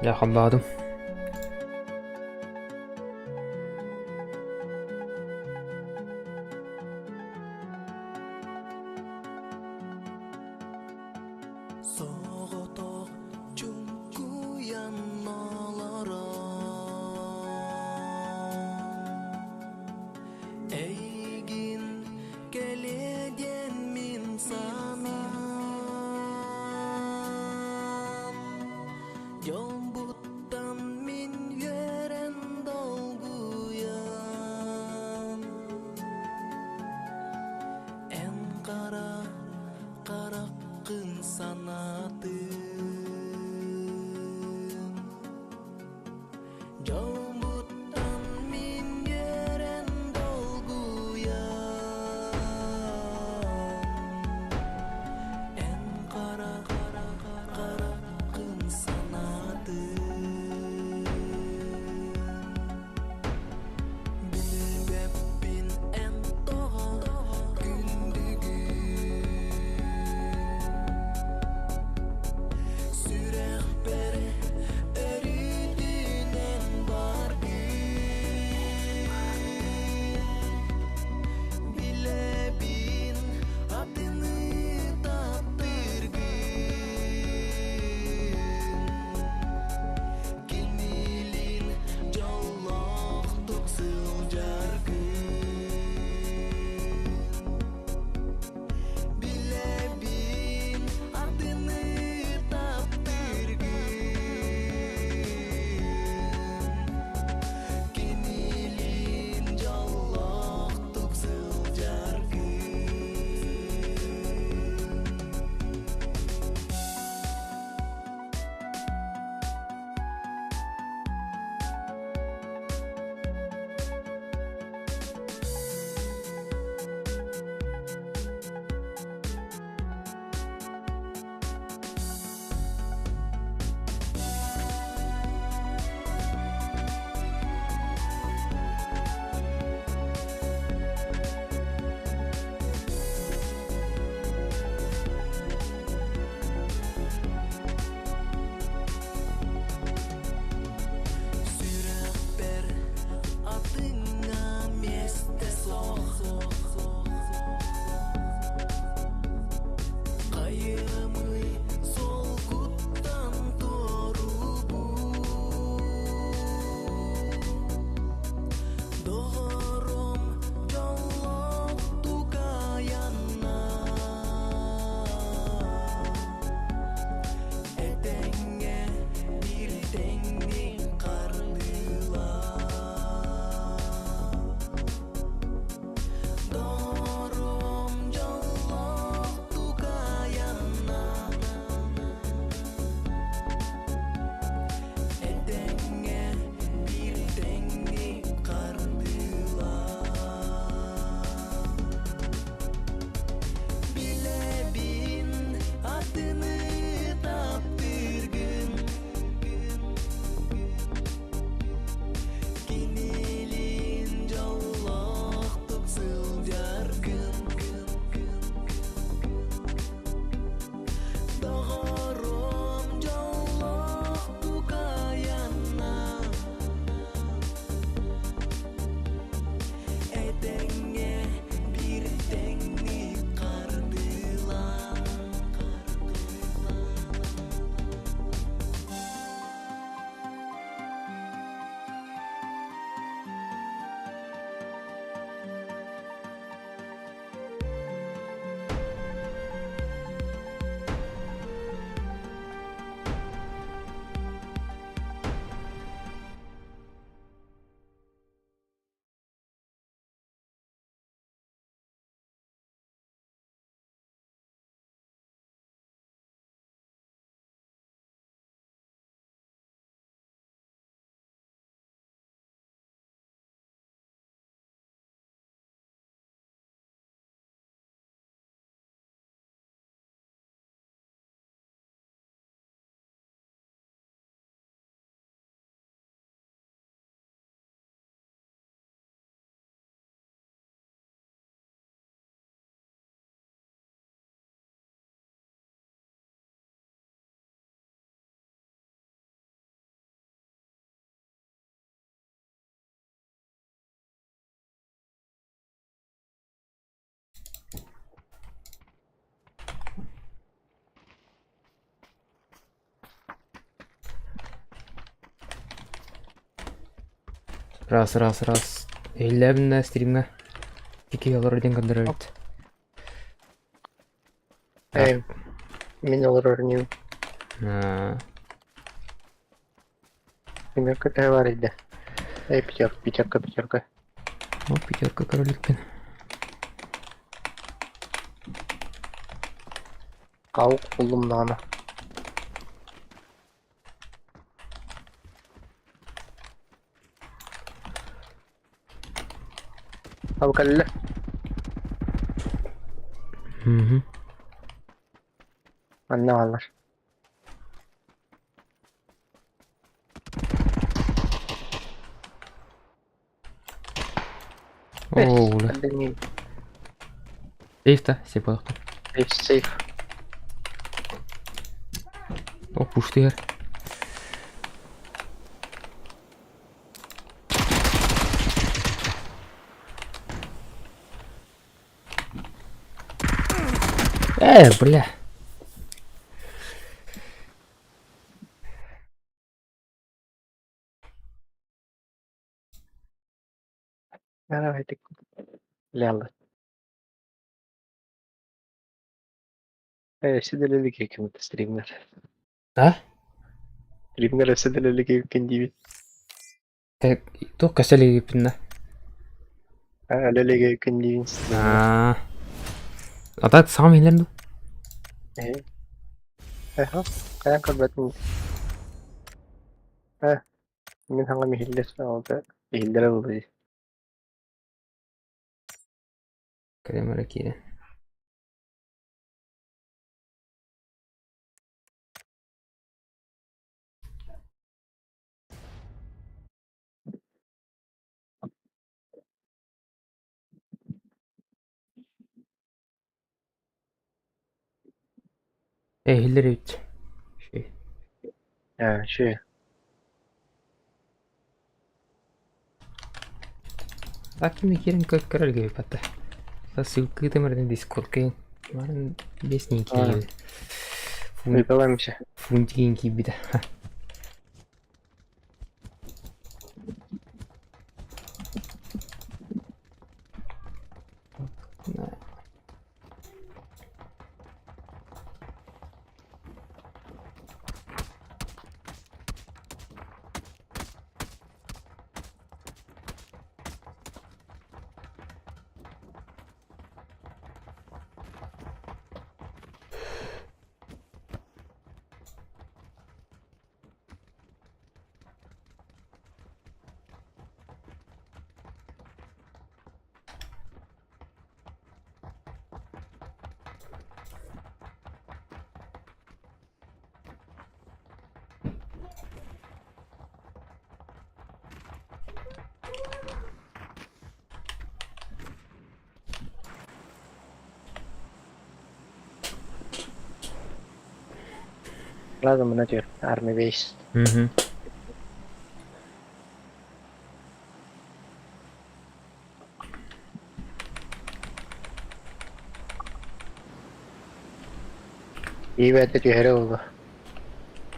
Дьэ холбоотум. Соҕотох чуҥкуйан олорон Эйигин кэлиэ диэн мин санаам Дьолбуттан мин үөрэн долгуйан Эн хара хараххын санаатым Дьолбуттан мин үөрэн долгуйан Эн хара хараххын санаатым Билбэппин эн тоҕо күндүгүн. Раз, раз, раз. Иһиллээбиннэ стримҥа. Ики олорор диэн көрдөрөбүт. Э, мин олорор инибин. Аа, Семерка төһө бар иде? Э, пятерка, пятерка, пятерка. О, пятерка короликпин. Аук буллум даҕаны. Ал кэллэ. Мгм. Манна бааллар. Оо, бля. Сейф да, сейф буолуохтаах. Сейф, сейф. О, пуштыгар. Э, бля. Давайте. Ляла. Э, сидели каким-то стример. А? Стример сидели каким диви. Так, туох көсөлүгүппүн да? Алелеге күн Аа. А так саҥам иһиллэр дуо? Э. Эха, хайаан көрбөтүм. Э, мин хаҥам иһиллэр, ол да иһиллэрэ буолуо дии. Кремера киирэн. Иһиллэр эбит. Ши. Э, ши. Так кими киирэн көрөргө бата. Ссылкытым эрдэ дискордка Баран бес киирэн. Ыыталаамчы. Фунтигин киирбитэ. Разом на түөр, Army Base. Мгм. Иибээтэ түһэрэ буолуо.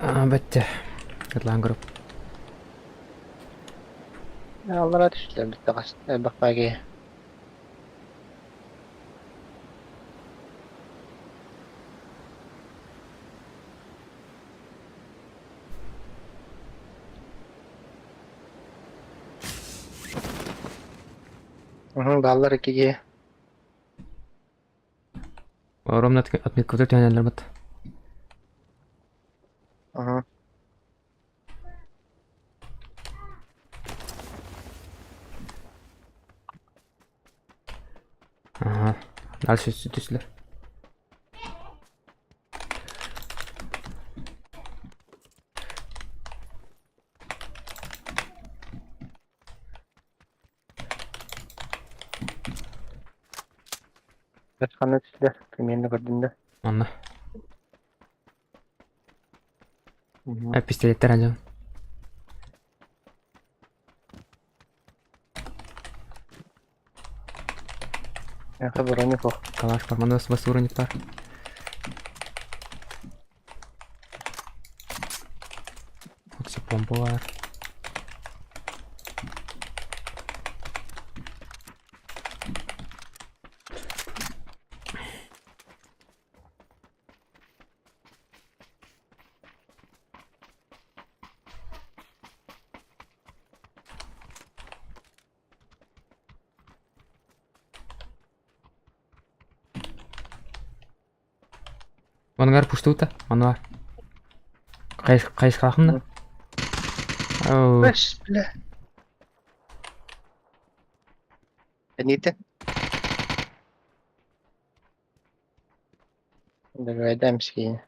Аа, бэттэ. Кытлаан көрүп. Аллараа түстүлэр бүттэҕэс элбэх баҕайы. Уһун бааллар икки киһи. Ровно отметкалар түһэнэллэр бат. Аһа. Ага. Дальше түстүлэр. Бэрт ханна түстүлэр? Примерно көрдүм да. Онно. Э, пистолеттер дьон. Миэхэ броня суох. Калаш бар, манна бас уровень бар. Вот помпа бар. Оныгар пуштуута, онуар. Хайысхалаахын да? Бэс, бля. Эниитэ. Дагайда эмсиин.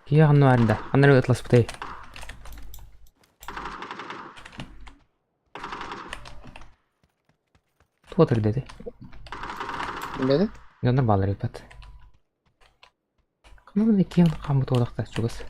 Киһи ханна баар да? Ханна эрэ ытласпытай? Туох төрдө Билэбин? Дьоннор бааллар эбит. Ханна киэн хааммыт уолахта чугас.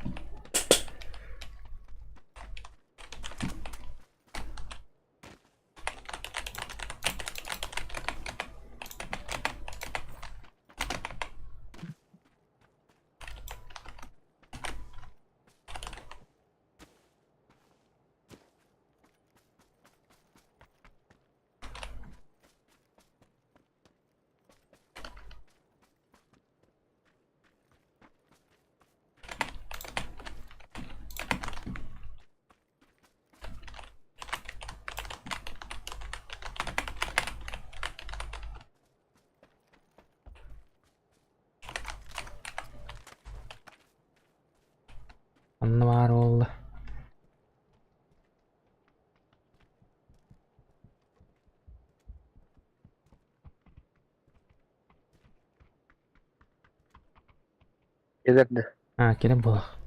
Онно баар буолла. Кэлэр да. А, кэлэн буолах.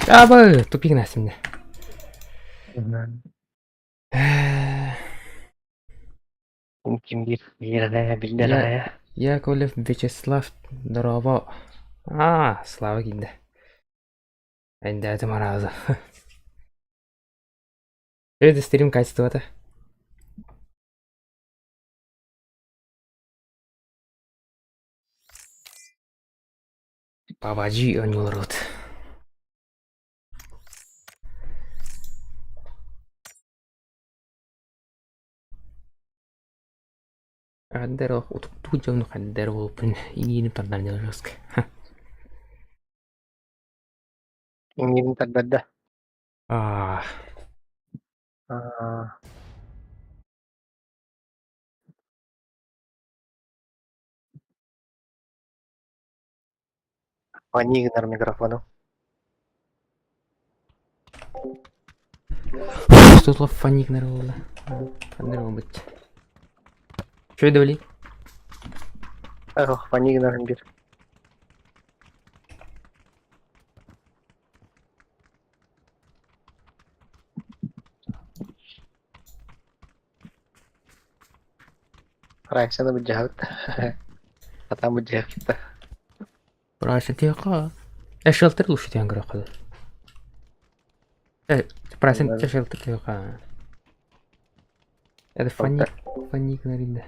Абы, тупик насимне. Ким биир биир биллэр Я Яковлев Вячеслав дорообо. Аа, Слава киирдэ. Эндээтим арааза. Это стрим качествота. Бабажи оонньууларбыт. Хандар утуктуу дьону хандар буолбун иҥииним тардан жестко. Иҥиирин тардарда. Аа, Аа. Аньыы гынар микрофону. Что фоник наверное Ханнар буолбут. Что это блин? Ах, фоник гынарын бир. Реакцияны былдьаһабыт. Хатаан былдьаһыахпыт. Процент Шелтер лучше диэн көрөххө. Процент шелтер тыаха. Это фоник, фоник наринда.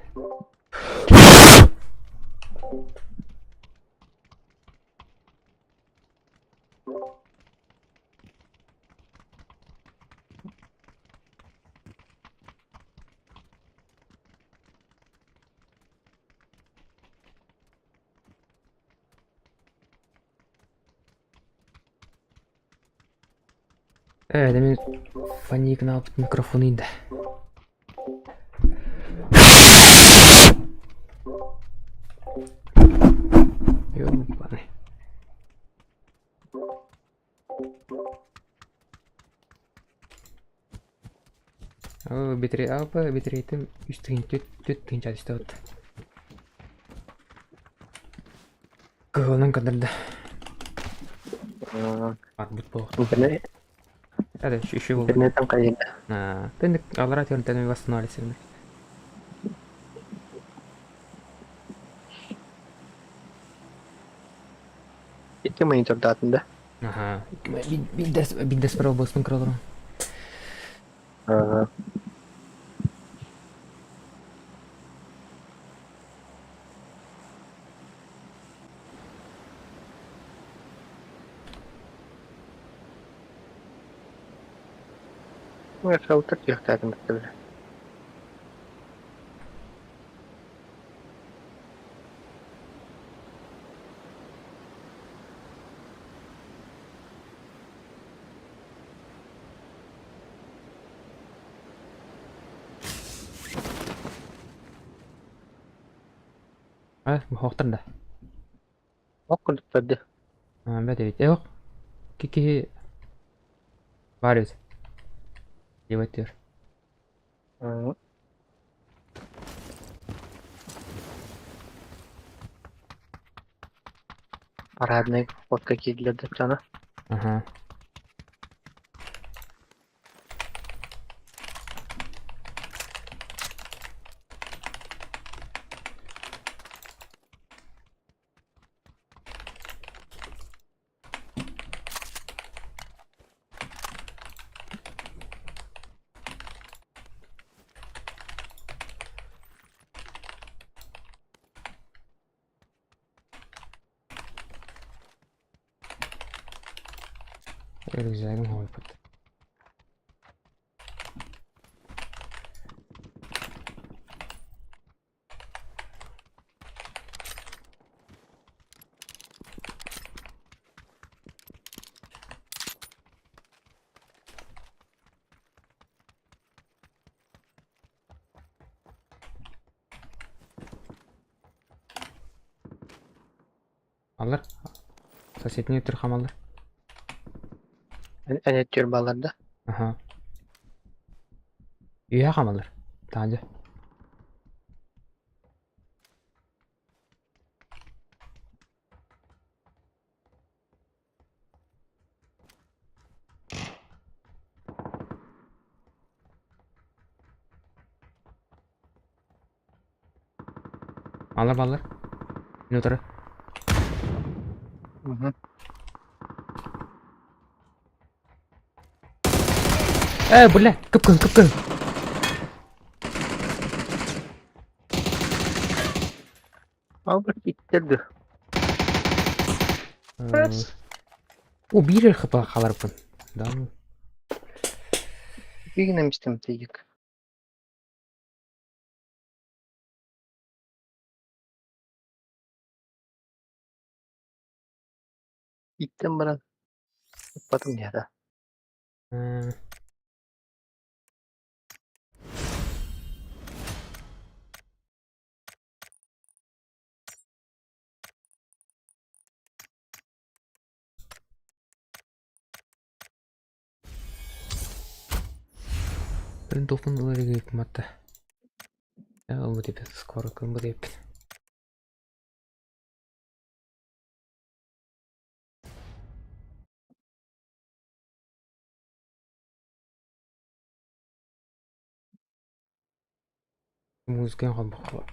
Это мин фоник аалбыт микрофон да. Ёбаный. Оо, битри апа, битриитим үс тыһын түт түт тыһынча түстэ Кыһылынан көрдөрдө. Арбут буолуох. Интернет Это еще буолла. интернеттэн хайыйда. Аа, тэнник аллараа түөртэн восстановились. Икки монитордаатын да. Аха. Биир дэс пробуоспун көрөлөрүм. Ага. Салтак диэхтээтим били. А, хоқтыр да. Ох курдуктар дии. Бэт эбит. Эх, киһи бар эбит. Диэбэттиэр. Парадный фотка киирдилэр да дьоно. Ага. Рюкзагым хойпут. Алар. Соседний өтөр хамалар. Эн өттүгэр бааллар да? Аха. Үйэ хамалар. Таанжа. Алар баллар. Мин утары. Э, бля, кыпкын, кыпкын. Албert иттер дуу. О, биир эрэ хапа хааларбын. Да ну. Биигин эмистим тиийик. Иттэн баран ыппатым диэтэ. Блин, долгун ылар матта. Ылбы деп скоро кымбы деп. Музыка холбохо.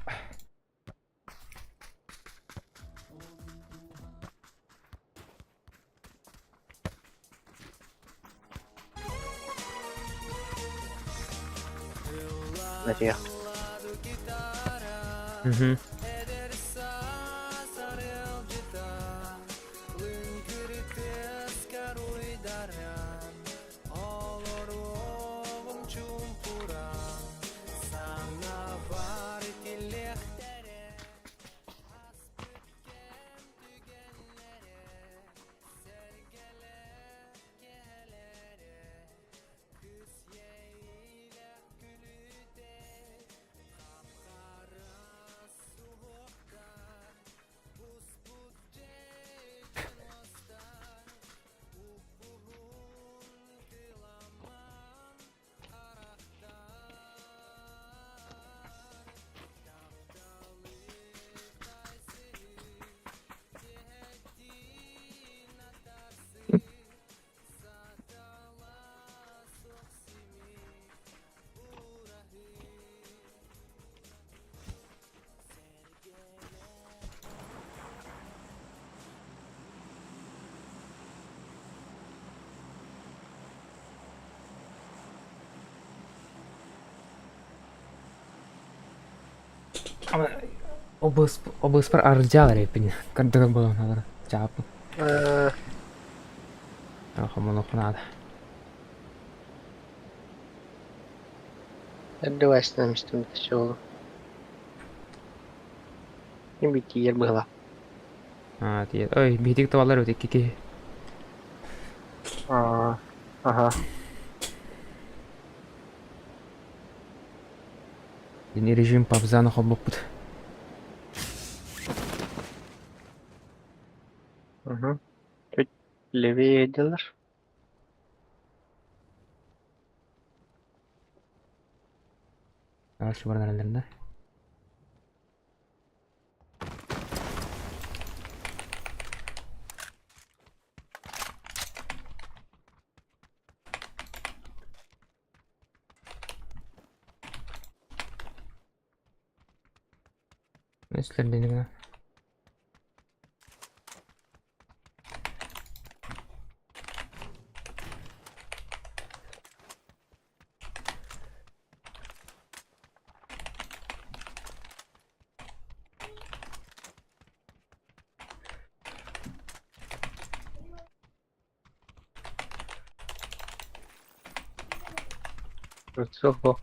Надеюсь. Угу. Обыспар арыдьаал эрэйпин кырдыгы буолан чааппын. Хомунуохпун наада. Эрдэ вайсынан истим суолу. Битиер быһыла. Аа, тиийэр. Ой, биһитик табалар эбит икки киһи. Аа, аха. Дин режим пабзаны холбоппут. Угу. Чуть левее делар. Короче, баран эрэллэр да. Үстэрдинэ. Суох.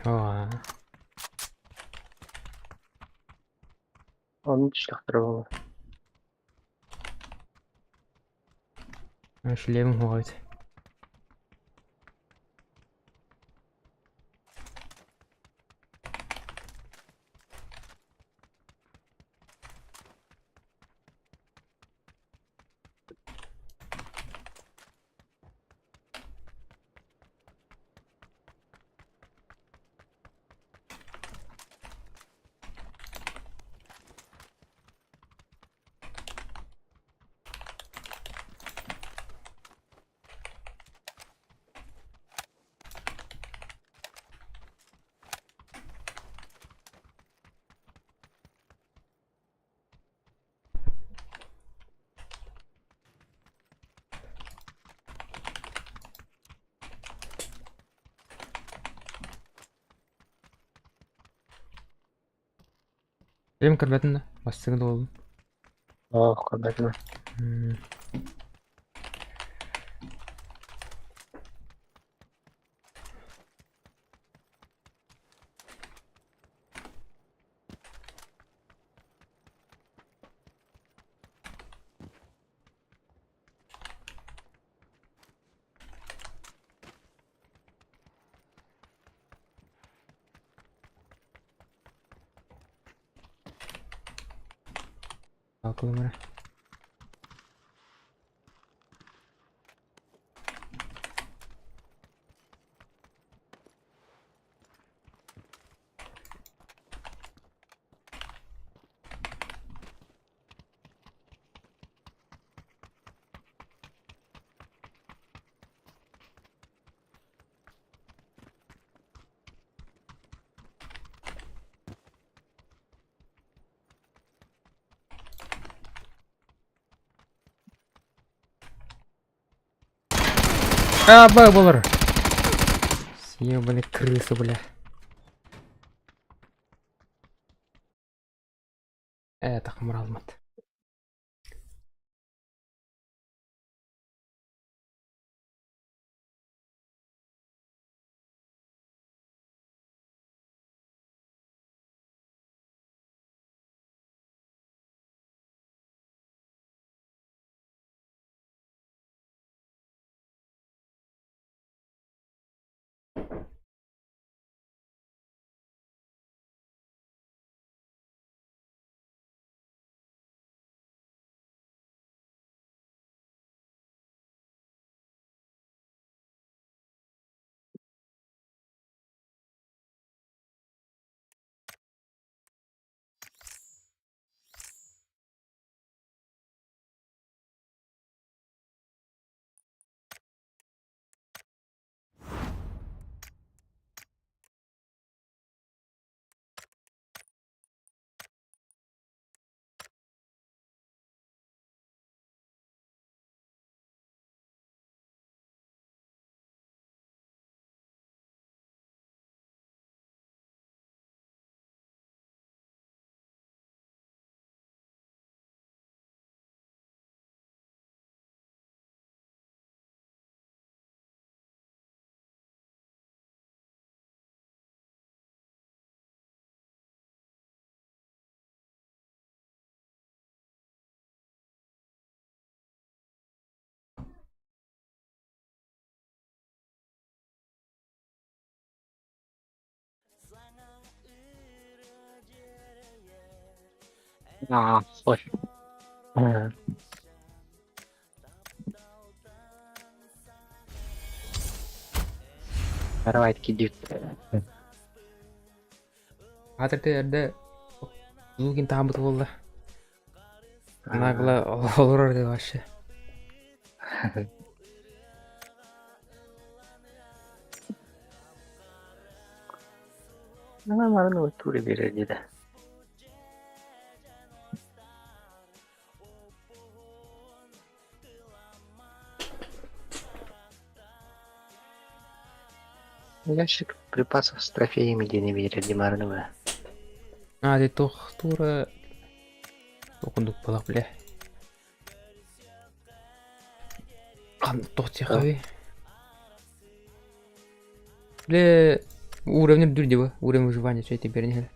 Оо. Onu түстэхтэрэ буолуо. Шлемин хоҕойт. Шлем көрбөтүн да. Бастыгы да буоллун. Оо, көрбөтүм. Bakalım эрэ. А, булар. Съебали крысы, бля. Тахмыр алмат. Аа, ой. Давай кидит. Аатырты эрдэ Лугин таабыт буолла. Нагло олорор да вообще. Марын туре берер деді. Ящик припасов с трофеями диэни биэрэр Димарынова. А, дии туох туура курдук буолар бile. Ханна туох диэххэй? Бile уровень үрдүүр дии бу, уровень выживания үчүгэй биэрэн иһэр.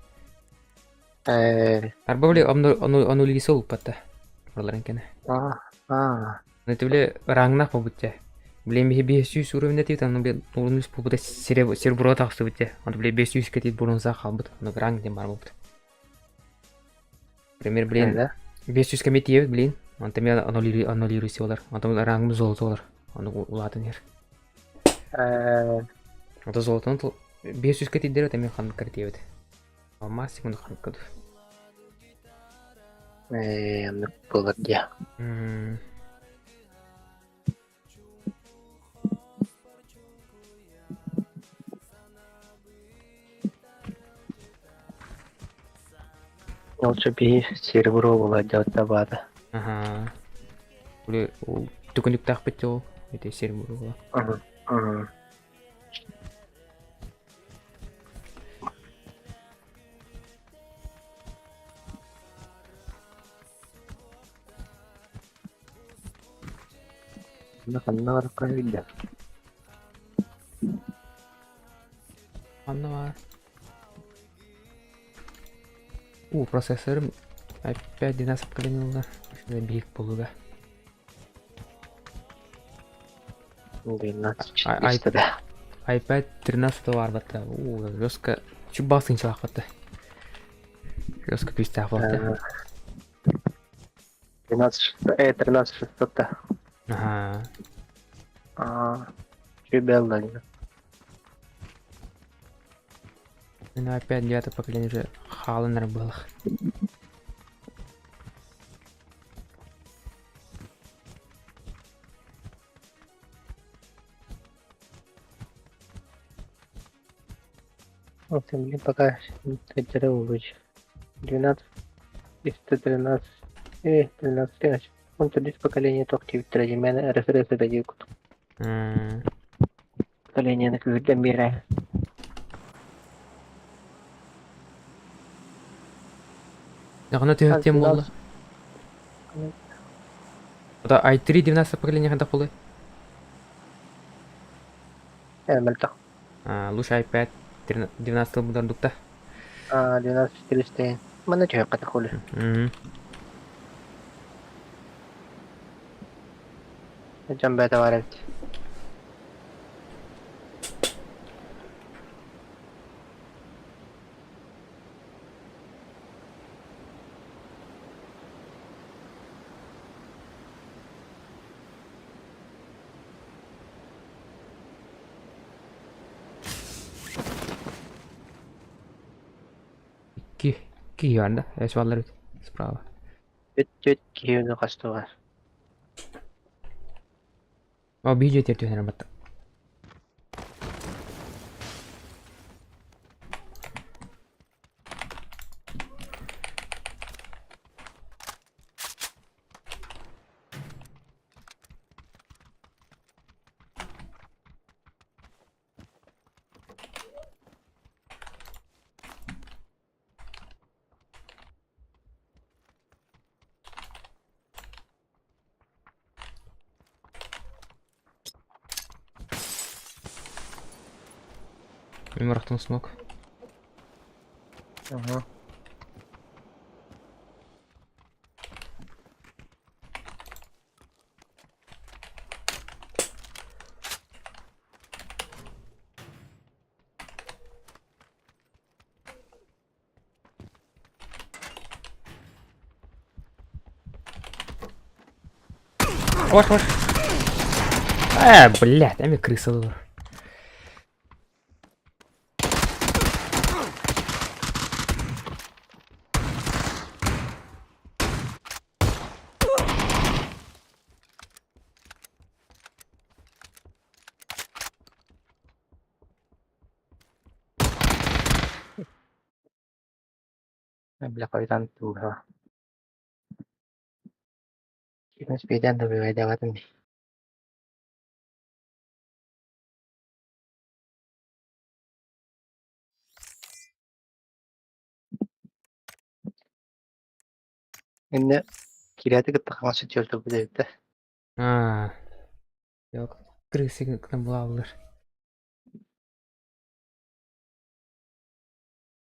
Э, Арба били ону ылбатта барыларын кэнэ. а, а, Ну это били рангнаах буолбут дьэ. Блин биһи биэс сүүс уровень этибит, аны били уруну буолбута сире серебро тахсыбыт дьэ. Аны били биэс сүүс кэтит бронза хаалбыт, аны ранг диэн баар буолбут. Например, блин, да? биэс сүүс кэми тиийэбит, блин. Онтон мен аннулируйся Онтон рангым золото олар. Аны улаатан иһэр. Э, Ото золотону биэс сүүс кэтиддэр, это мен ханныккар тиийэбит. Алмаас секунду ханныкка ду. э, оннук буолар дии. М, Лучше биһи серебро буолар дьалта Аха. Били ол түкүнүктаахпыт ол. Ити серебро була. Ага, ага. Ханна барыкка билдэ. Ханна баар. У, процессорым опять 12 поколение ылла. Биик буолуга. 12 Ай- 400 да. iPad 13 барбатта. У, жестко. Чуть сынчалаах Жестко күүстээх буолта. 13 13 600 да. Аха. А, чуть белла. Ну опять девятое поколение уже хаалынар буолах. Вот, мне пока это улучше. 12, 313, 13, 13. Он здесь поколение тоқтив традимен референс дадик. М, Поколение на күрден бере. Даҕаны түһүктиэм буолла. Да i3 12 поколение хантах буолуй? Мөлтөх. А, лучше iPad 12 будардукта. А, 12 400. Мана түһэ ката хулу. Мм. Жан бәтә бар эбит. Ки ки бар да? Эс баллар бит. Справа. Бүт бүт киһини хастугар. О, видео тертүһэнэр батта. Мин барахтан смог. Ага. Ваш, ваш. Э, блядь, эми крыса олор. Бля, хойутаан тууһа. Кимэс биэдээн да быыбайдаабатым дии. Иннэ киирээти кытта хаҥас өттүгэр турбут эбит да. Аа, yok, крысы гына булаллар.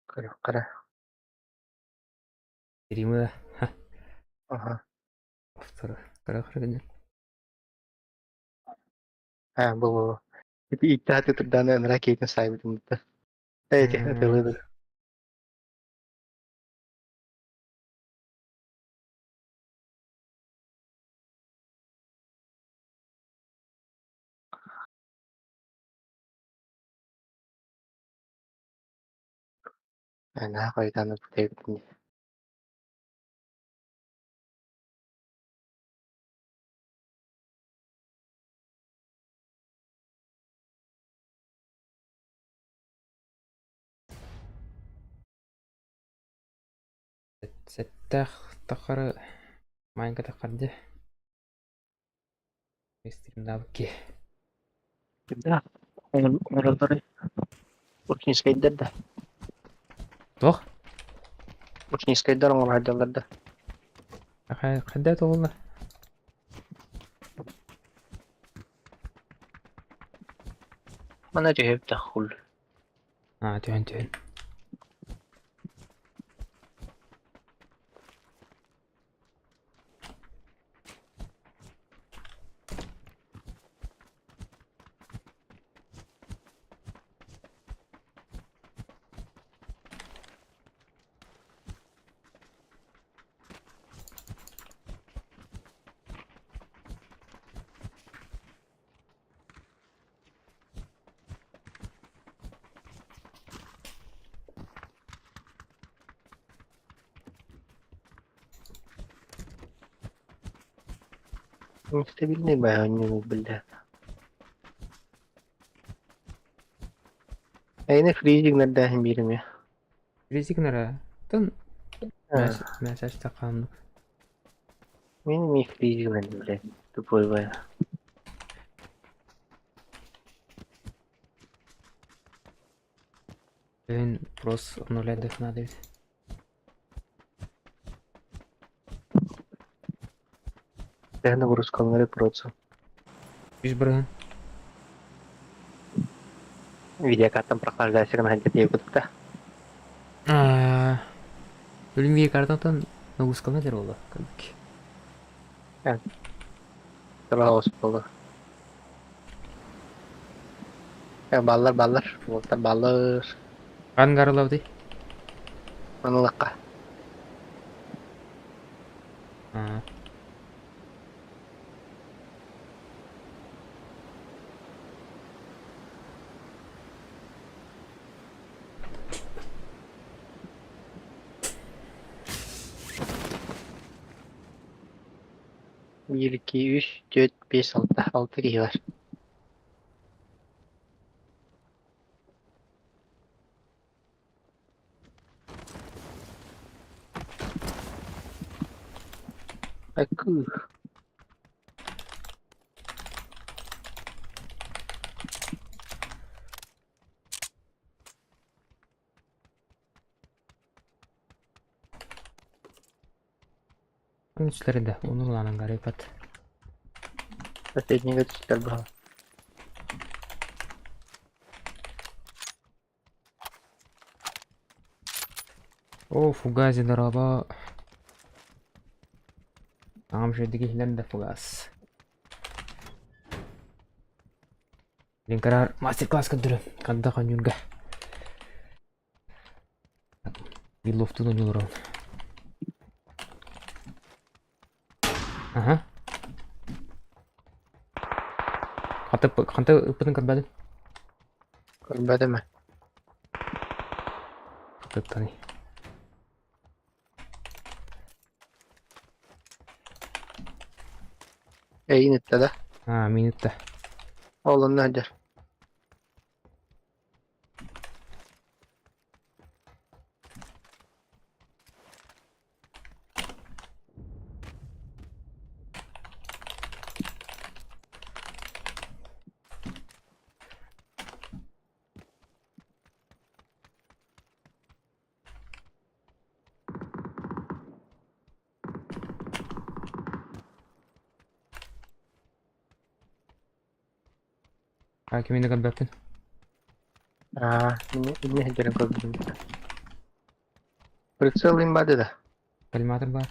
Көрүөххэ Стримы Аха. повтор. Кыра-кыра гына. Аа, бу бу. Ити ииттээх турдааны ыныраа киһитин саайбытым бутта. Ээ, ити ытылыыр. Наһаа хойутаан ылбыт эбиппин дии. Сэттээх тахары маайга таххарды стримнаабыкки. Да, оҥороллорой Учническайдар да. Туох? Учническайдар оҥоро сылдьаллар да. Хайда туолла? Манна түһүбүтэх хул. Аа, түһэн түһэн. Нестабильный баҕайы биллэ. Эйиэнэ фризигнэрдээһин биир эмиэ. Фризигнера. Тон месседж таххааннык. Мин эмиэ фризигнэрдим блядь. Тупой бая. Блин, просто обнулять надо ведь. Төһө нагрузкаланары процу. Үс бырыһын. Видеокартам прохлаждайся гына сылдьар диэбит да. Аа, Билим видеокартаттан нагрузкалана дэр буолла кырдык. Тура буолла. Баллар баллар. Уолаттар баллар. Ангарылабытый? Манылыкка. Аа. Биир, икки, үс, түөрт, биэс, алта. Алта киһи бар. Акыы. Үчүлэри да оннулаанан гарыпат. Соседнийга түстэр баһа. О, фугази дорообо. Аҕам үчүгэйдик иһиллэн да фугас. Блин, караар мастер-класс көрдөрө. Ханна хонньуурга. Вилловтуун ойуулуруҥ. Аха. Хата ханта ыппытын көрбөтүм. Көрбөтүм ээ. Тыттаный. Эйин ытта да? А, мин ытта. Ол онно сылдьар. А кимини көрбөппүн. Аа, инне сылдьарын көрбүтүм. Прицел им бады да. Коллиматор баар.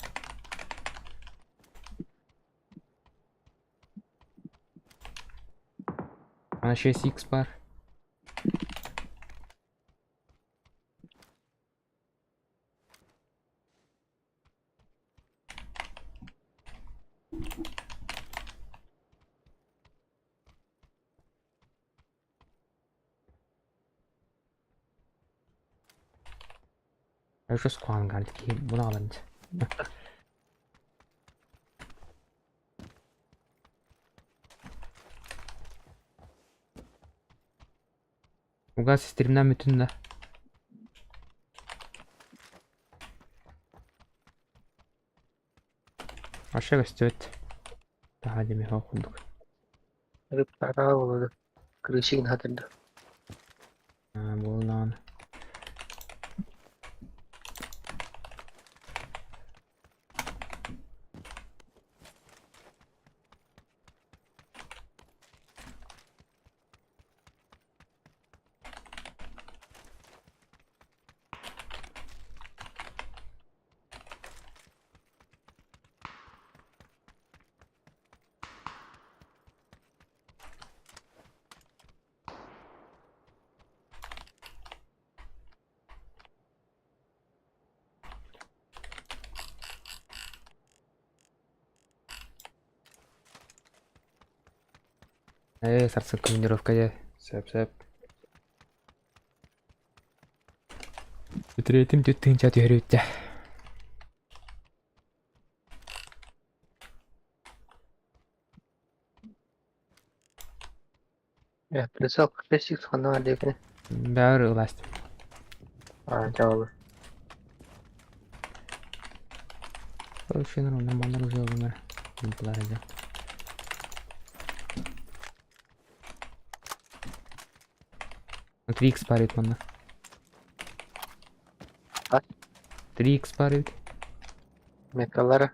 Ана 6x бар. Еще скван галки буна алын. Угас стримнен бүтүн да. Аша көстүбүт. Таһа деми курдук. Рыптара болду. Крышигин хатырды. Буолнаан. Сарсын командировка дьэ. Сөп сөп. Бүтүрүтүм түт тыынча түһэрүүттэ. Прицел 6 ханна диэкини. Бары ыласт. Аа, чаолу. Вообще нормально уже умер. Планета. 3х парит манна. А? 3х парит. Металлара.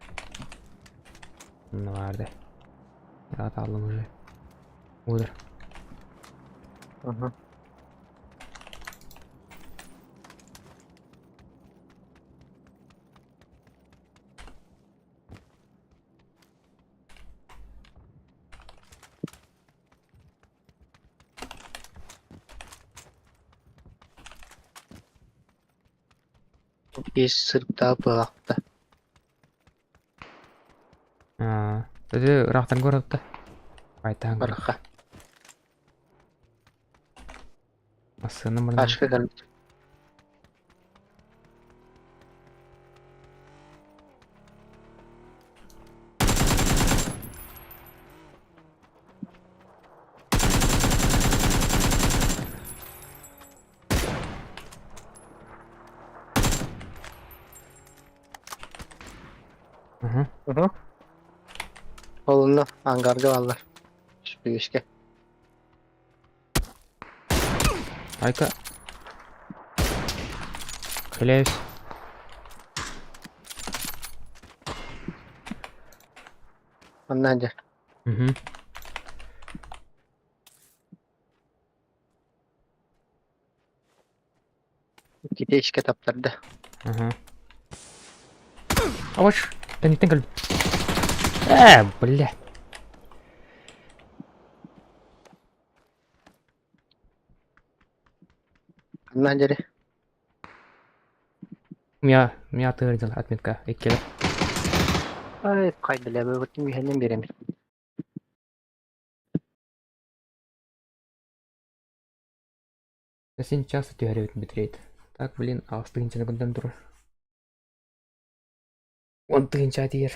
Ну барды. Я аллым уже. Удар. Угу. Есть сырыптаа буолахта. Аа, это рахтан городта. Айтан город. Барха. Массыына барна. Ашка кэлбит. Угу. Угу. Ол онно ангарга бааллар. Шпиешке. Айка. Хиляюсь. Онно дьэ. Угу. Китейшке таптарда. Ага. Аваш, тәниттен кел. Бля. Онно дьэри. У меня тырдил отметка иккеле. Ай, кай бля, бу бутын миһэннен беремин. Син часто түһэрэ эбит битрейт. Так, блин, аҕыс тыһыынчаны кындан турар. 10 тыһыынча тиийэр.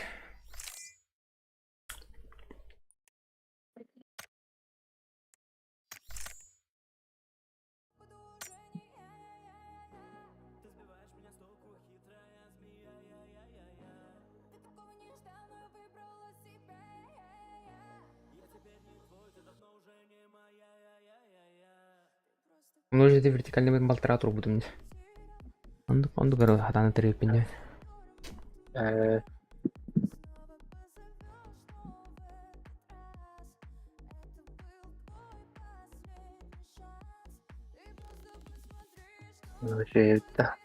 Множество вертикальный балтараа турбутум дии. Оннук оннук эрэ хатааны тэрийэппин диэн. Үчүгэй да.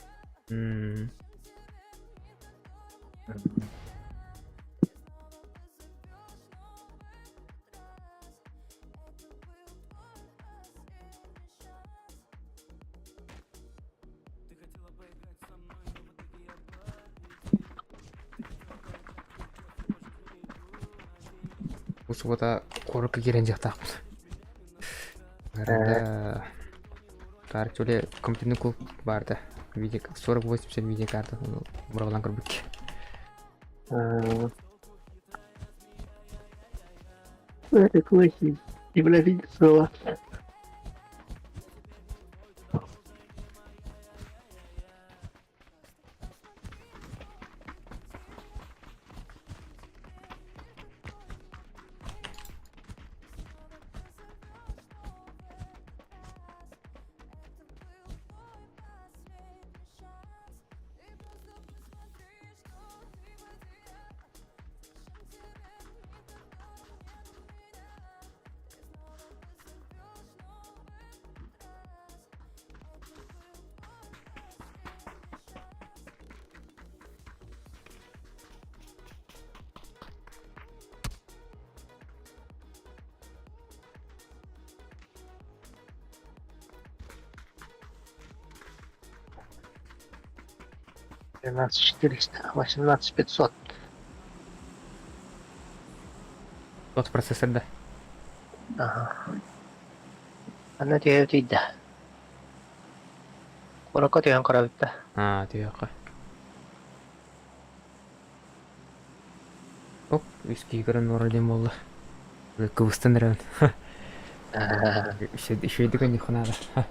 Бу суббота куоракка киирэн дьиэхтаахпыт. Арада Таарыччы компьютерный клуб баарда. Видео 4080 видеокарта быраҕылан көрбүккэ. Это классик. Земля 13 400, 18 500. Тот процессор да. Ага. Аны түһэ тиийдэ. Куоракка түһэн көрөбүт да. Аа, түһүөххэ. Оп, үс киһи көрөн олорор диэн буолла. Кыбыстан эрэбин. Үчүгэйдик ойнуохха наада.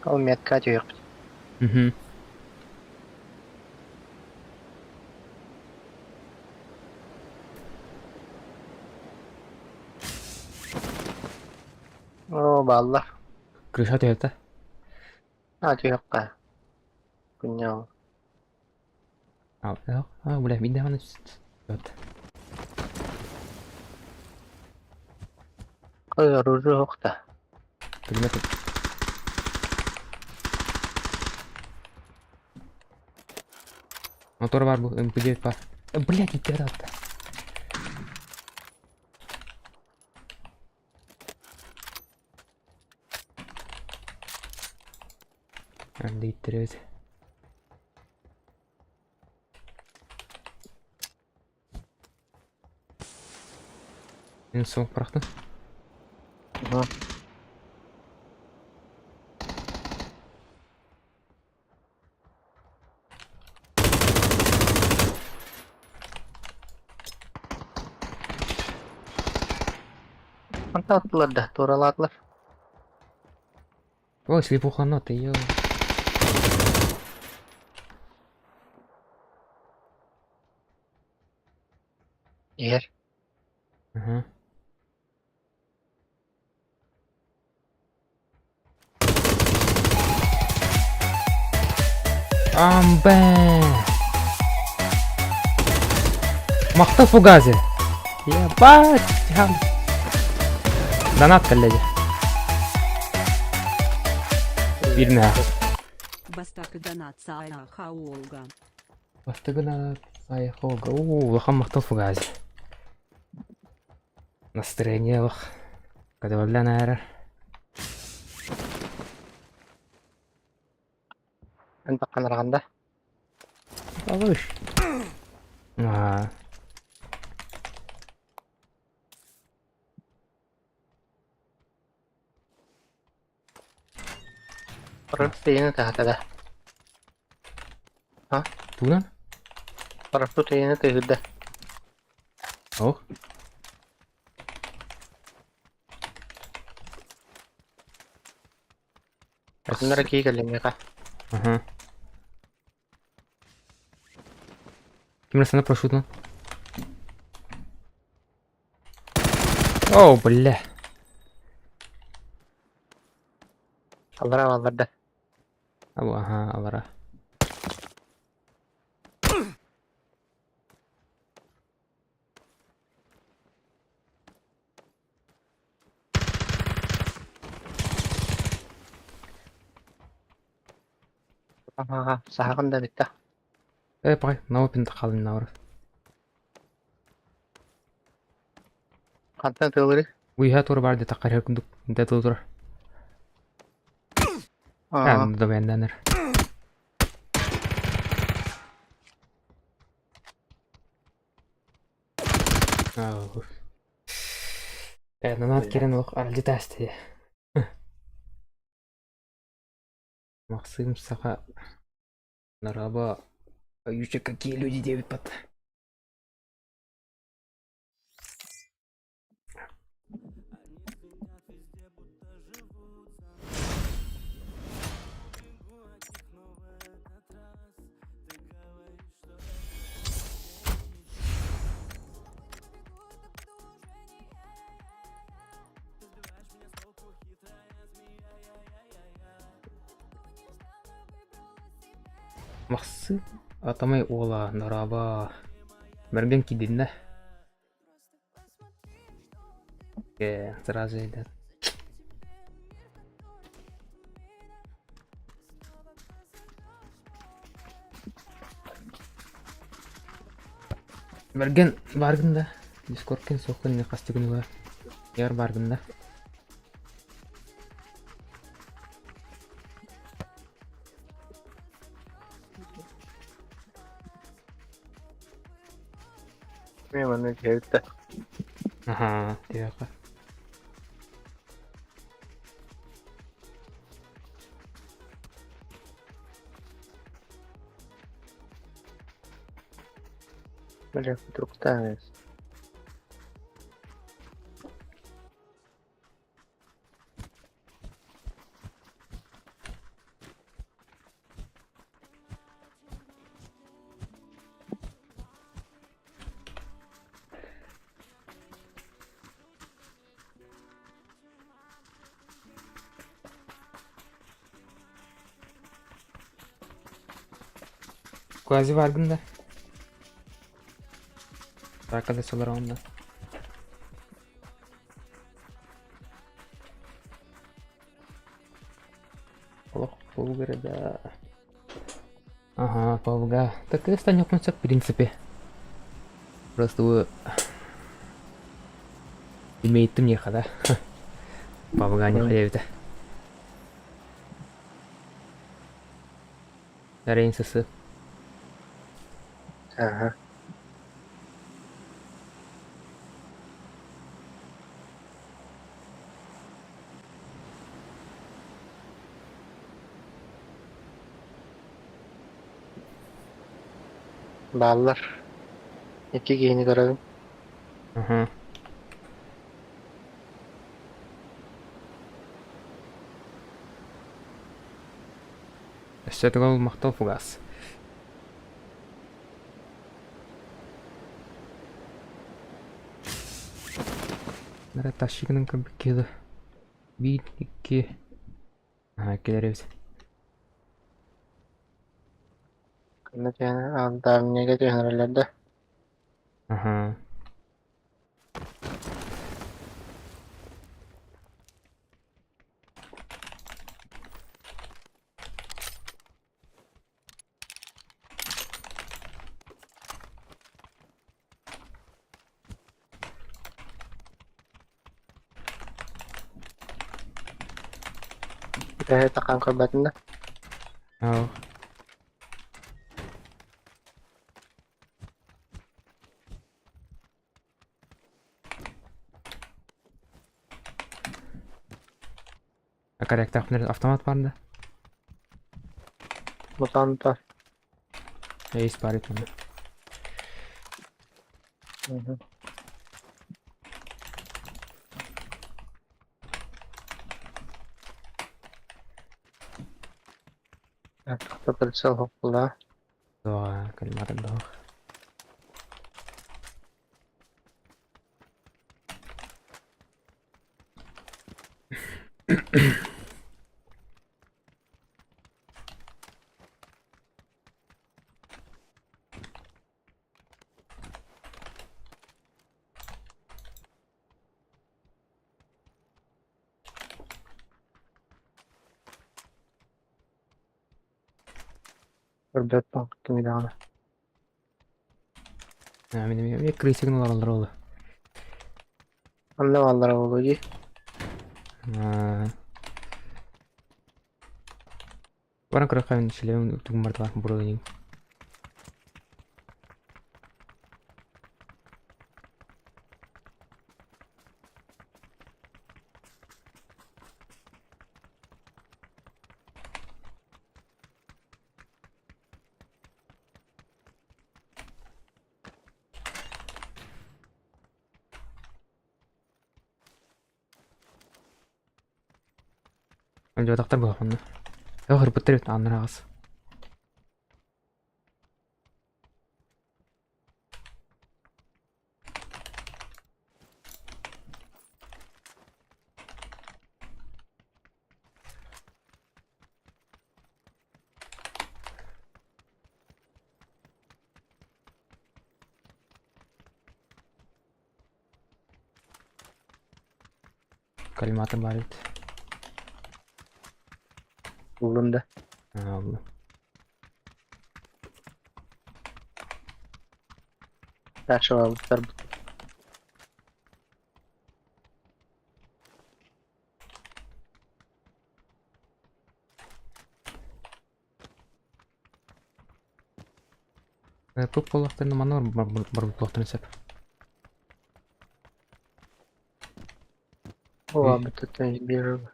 Ол метка түһүөхпүт. Мгм. Оо, бааллар. Крыша түһэртэ. Аа, түһүөххэ. Күнньэҕин. А, а, бля, мин даҕаны вот. Оружие суох да. Пулемет. Мотор бар бу, МП9 бар. Блядь, иттер атты. Анда иттеребит. Мин суох бырахтым. Уһу. Хантан аттылар да, туоралаатылар. Ой, слепухана ты, ё. Иһэр. Ага. Амбэ! Махта фугазе! Ебать! Донат кэллэ Биирнээх. Бастакы донат Сааха Олга. Бастакы донат Сааха Олга. Уу, улахан махтал фугазе. Настроение олох. Көтөҕүллэн аарар. Эн таххан да? Алыш. Аа. Парашют таһата да. А? Тугунан? Парашют ыйыны тыһырда. Ох. Атыннара кии кэллиҥҥэхэ. Ага. Ким на парашютно? О, бля. Аллара алларда. Ага, алара. Аха, саһаҕын да бүттэ. Э, пай, на опен хаалын навар. Хантан тыалырый? Уйha тур бар дете карар күндүк дэ тур. Аа, Да бенденер. Э, нанат кирен олох аралдьы таасты. Максим саха нараба юча какие люди девять пат. Махсы атамай уола нараба мэрген кидиннэ. Э, сразу идет. Мэрген баргын да. Дискордкен соқын не қасты күні Яр баргын да. Мен манна түһэбит да. Ага, тихо. Бля, вдруг. Квази баргын да. Arkadaşlar onda. Ох, да. Ага, Павга. Так и станет в принципе. Просто вы имеет мне хода. Павга не ходит. Рейнсысы. Ага. Бааллар. Икки киһини көрөбүн. Ага. Өссө төгөл махтал фугас. Нара тащигынан кабыкеда. Бит икки. Ага, келеребит. Ханна түһэн давнега түһэн да. Ага. Төһө таххан көрбөтүн да. Ау. Корректах автомат бар да. Мутанта. Эйс бар ит. Прицел хоппула. Да, калиматор да. Көрбөт кими даҕаны. Мин крысигин олороллор ол. Онно бааллара буолуо дии. Баран көрөххө шлем тугум бар бар буруйун. Жотақтар бұл онна. Хырбыттар бит аннар ағас. Коллиматор бар бит. Буллум да. Алла. Дальше бар. Көп боллақтарына мана бар боллақтарына сәп. О, бүттен бер.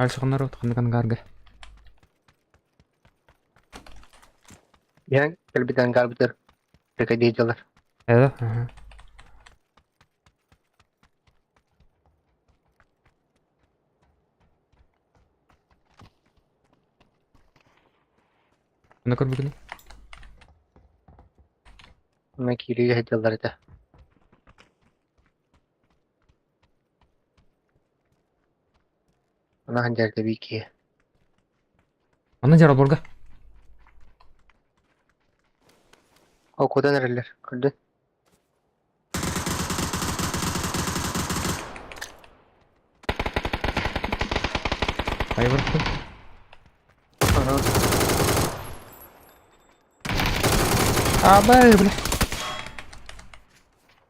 Альшығынар от қандыған гарга. Ян кэлбитен гарбитер. Прикодителер. Это? Ага. Оны көр бүгін? Мына кириге хедделар это. Ана ханжарда бики. Оны жара борга. О, кудан эрелер. Көрдүн. Ай барыппын. Ага. Абай, бля.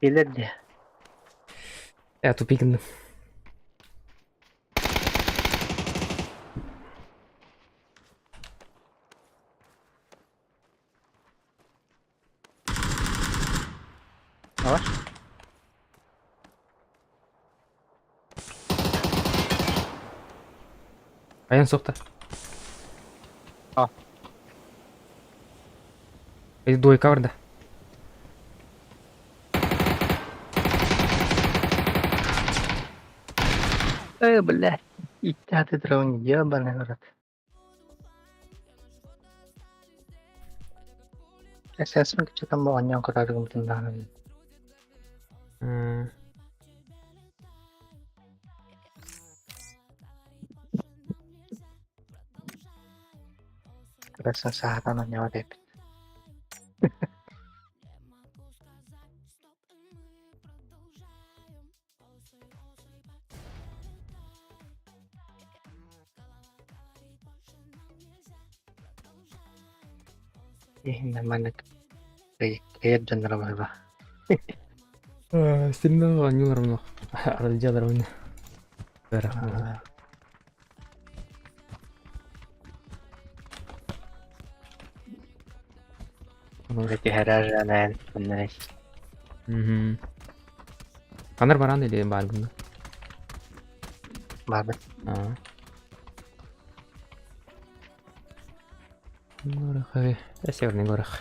Келер де. Я тупик. Var. Аян соқты. А. Эй, двойка бар да. Эй, блядь. Иттяты дрон, ебаный в рот. Сенсин кичетен бу аньян карарыгым тынданым. Расан саатан аньява деп. Иһинэ маннык кыайар дьонноро быһыылаах. Стримнер оонньуулар онно аралдьалар онно. Түһэрэр анаан онно Ханар баран или баар гынна? Баарбын. Горох, северный горох.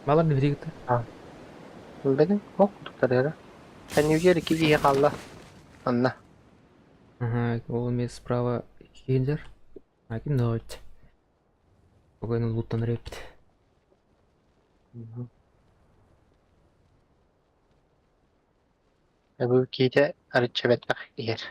Балар биһиги Билбэтим, ох курдуктар эрэ. Кэннибитигэр икки киһи хаалла. Анна. Ага, ол эмиэ справа киһилэр. А ким да Спокойно луттанар эбиппит. Бу киһитэ арычча бэттэх иһэр.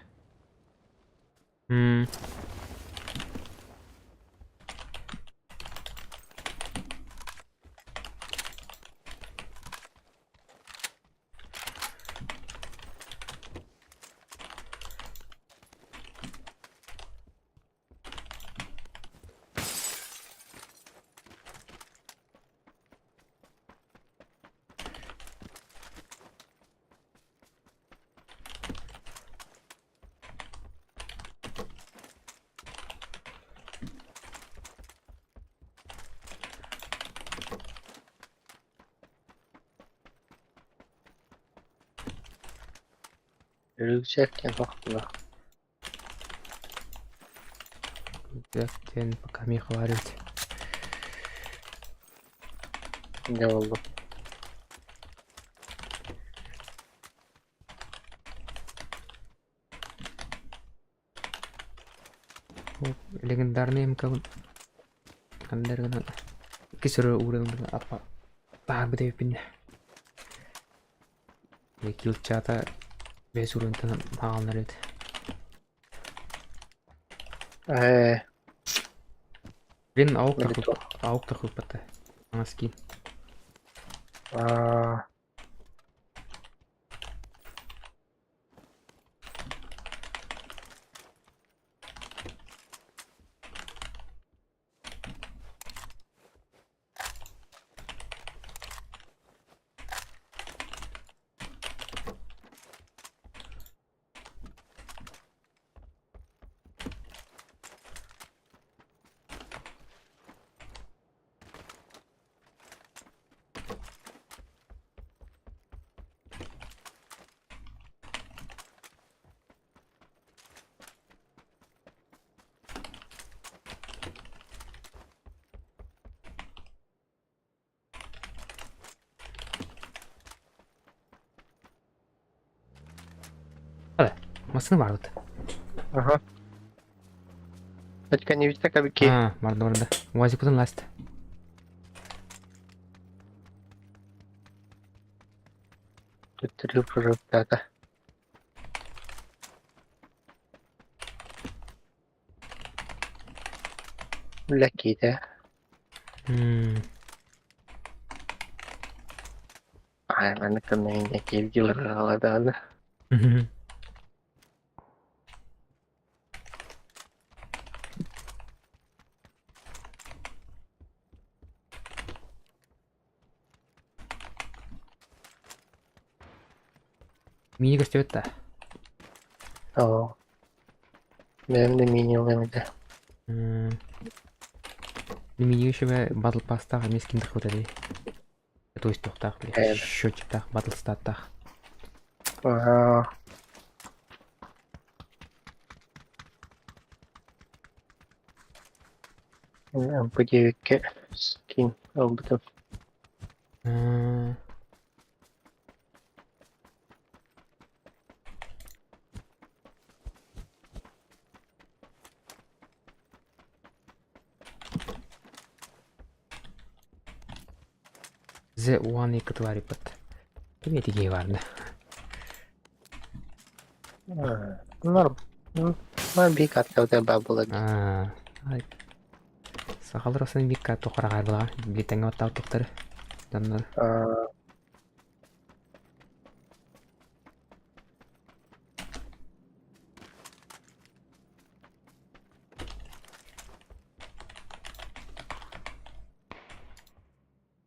Үрүксэк диэн суох Диэн пока миэхэ баар эбит. Дьэ буоллум. Легендарный МК-бын ханна эрэ гынан икки сөрө ууран аппа баарбыт эбиппин. Килчаата бэс уруунтан хааллар эбит. Ээ, Блин, аук Или та аук та хыппата. Аңа скин. аа, Массыына баарбыт. Аха. Өткөн ибитте кабики. А, барда барда. Уазикпытын ласт. Төттөрү прожектата. Үлэкиитэ. Ай, маннык кэмҥэ киирдилэр даҕаны. Мини көстүбэт да? Оо. Бэйэм да мини ылыам этэ. Миниишевэ батл пастаах эмиэ скин тахпыта дии. То есть туохтаах били счетчиктаах батл статтаах. МП9-кэ скин ылбытым. The One кытвариппыт. Ким этигей баарна? Норм. Бик аттаута баа буолар. Сахалар осын бикка тохараҕар була билитэҥҥэ оттаал тухтары дьоннор.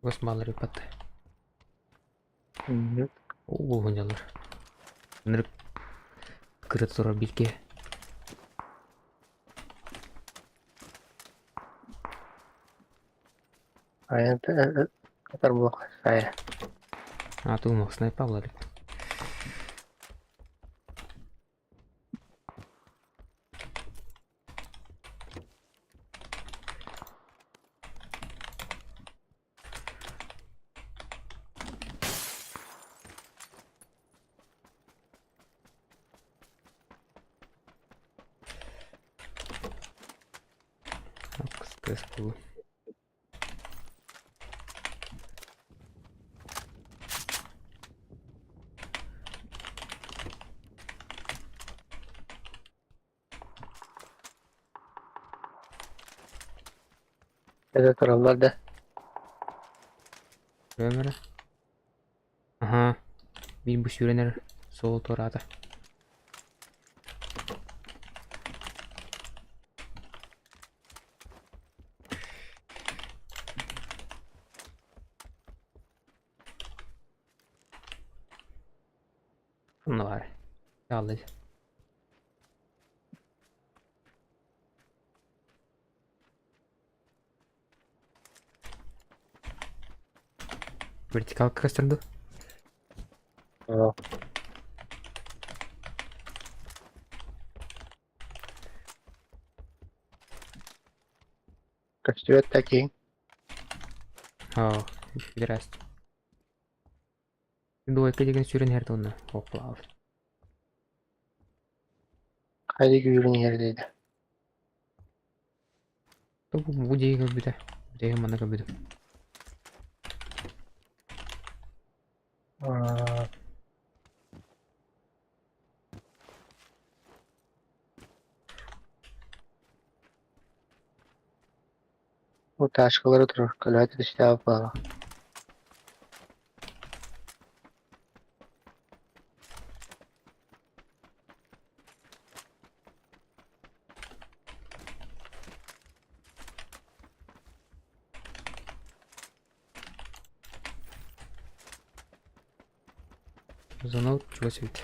Гос маллар ыппат. Уу уһунньаллар. Ынырык кырыт турар бииргэ. Айан атар буох айа. А туу снайпа булар. Стресс буолуо. Это тураллар да. Өмөрө. Аха. Биир бу сүүрэн эрэр суолу туораата. Онно баар. Хаалла. Вертикалка көстөр дуу? Көстүбэт да киһиҥ. Оо, здрасте. Двойка деген сүүрэн иһэр уонна оппалаабыт. Хайа күүрэн иһэр диэтэ. Бу диэки көрбүтэ. Диэки манна көрбүтүм. Бу тачкалары турар, көлөһө түстээх буолла. Зона чугас эбит.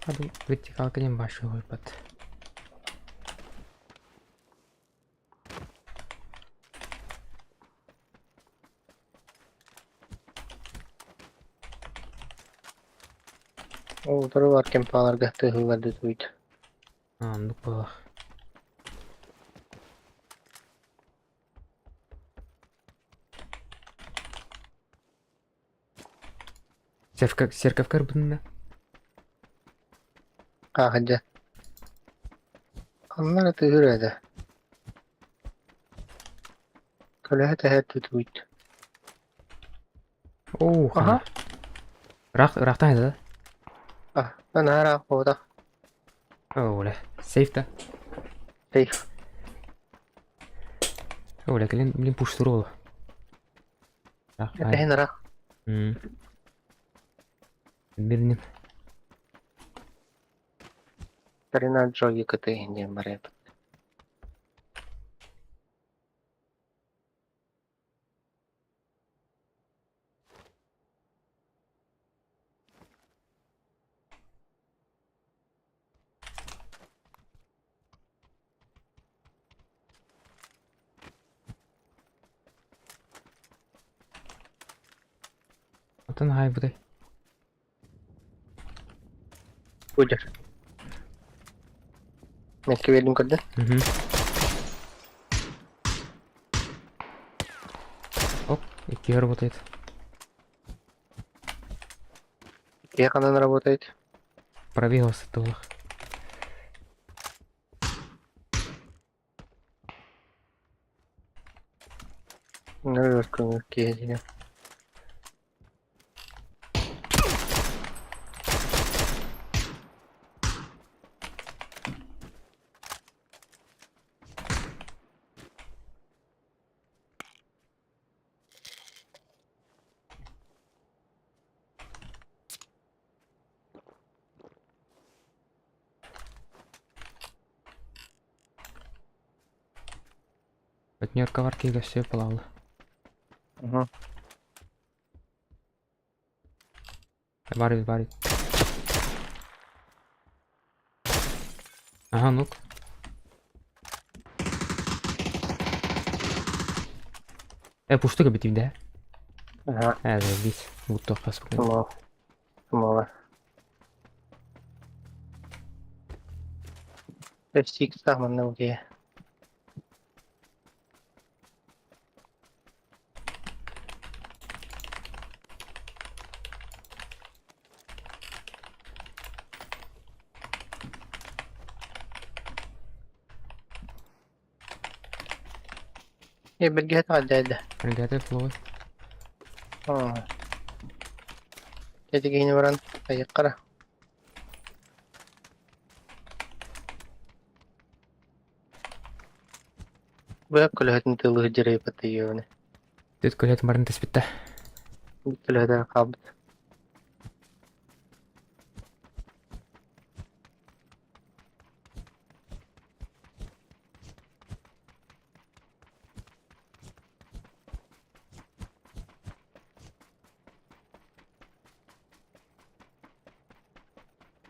Hadi вертикалка диэн башы хойбат. Ол утары бар кемпаларга тыһылларды туйт. Аа, оннук буолар. Церковь церковь көрбүтүн да? Аахадьа. Ханна эрэ тыһыыр этэ. Көлөһө тэһэр түтүгүйт. Оо, Аха. хана. Ыраах, ыраахтан этэ да? А, наһаа ыраах буолбатах. Оо, бля. Сейф да? Сейф. Оо, бля, кэлин, блин, пуштур ол. Ыраах, ай. Этэһин ыраах. Бириним. Карина Джоги кытыйын диэн барыабыт. Атын хаайбытай. Будер. Мэкки биэрдим көрдө. Мгм. Оп, икки работает. Киһи ханан работает? Пробегался туох. Нөр көҥүл киһи диэн. Партнерка варки все плавно. Угу. Варит, варит. Ага, ну-ка. Пуштыга битим, да? Ага. Заебись. Будто спокойно. Мало. Мало. F6 манна уге. Е, бирге таҕа Регаты флой. Этигиһини баран айыккара. Быһа көлөһөтүн тылы дьарыйбат ыйыаны. Түт көлөт барын теспитте. Көлөһөтө хаалбыт.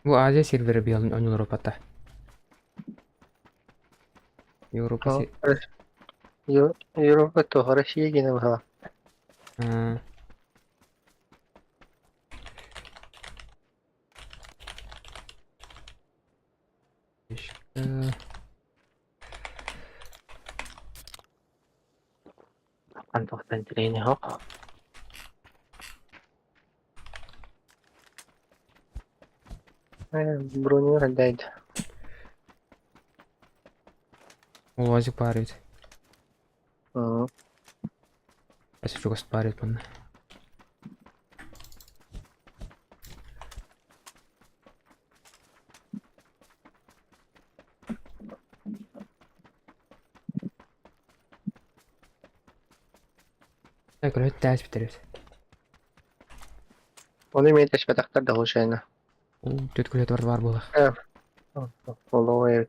Бу Азия сервері биыл ойнолор Европата. Европа се... Европа то Россия гене баһала. Антохтан трени хоқ. Броню отдать. Улазик парит. Если чугас парит панна. Так, короче, тәс битеребит. Оны мен тәшпәтәктер да случайно. Түт көлөт бар бар була. Болой.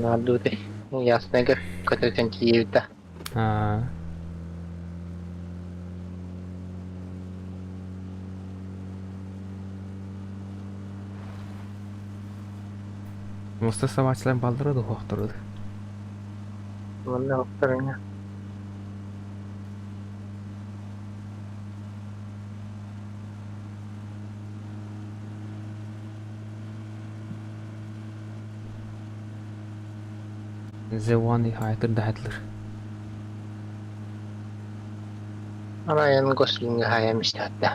Надути. Яснега, көтөтөн тиийбитэ. Аа. Муста сабаачылар балдыры да хуохторуду. Манна охторуҥа. The One хаайтыр да хатлыр. Ryan Gosling'e hayamıştı hatta.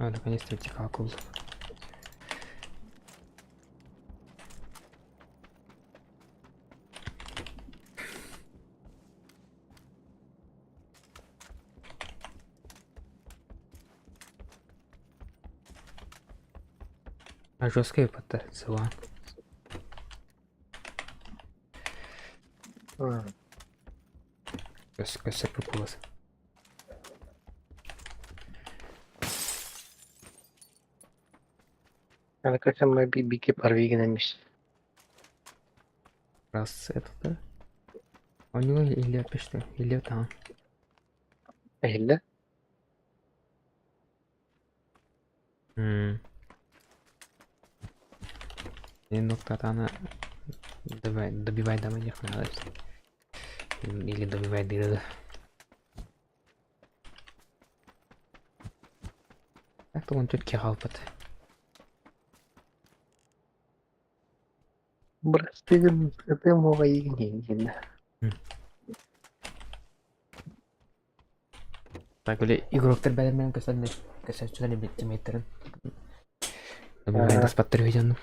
А, наконец-то тихо акул. А жесткая подтар, цела. Көссө пупулас. Аны көтөмө бики парвигин эмес. Раз это да? У него или что? Или там. Эһиллэ. И ноктатана давай, добивай до моих надо. Или добивай дыры. Так-то он четкий халпат. Бырастыгын ытым оҕайыгын Так, или игроктар бәлермен көсәлне көсәчүләр тиммейтерин. Добивай даспаттыр видеону.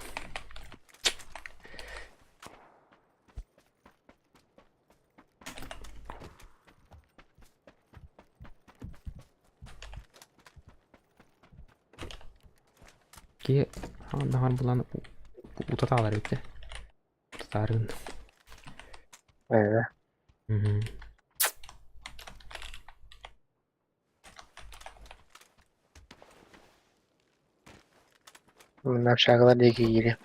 Ки наһар булан утаталар битте. Утатарын. Ээ. Общагалар диэки киириэ.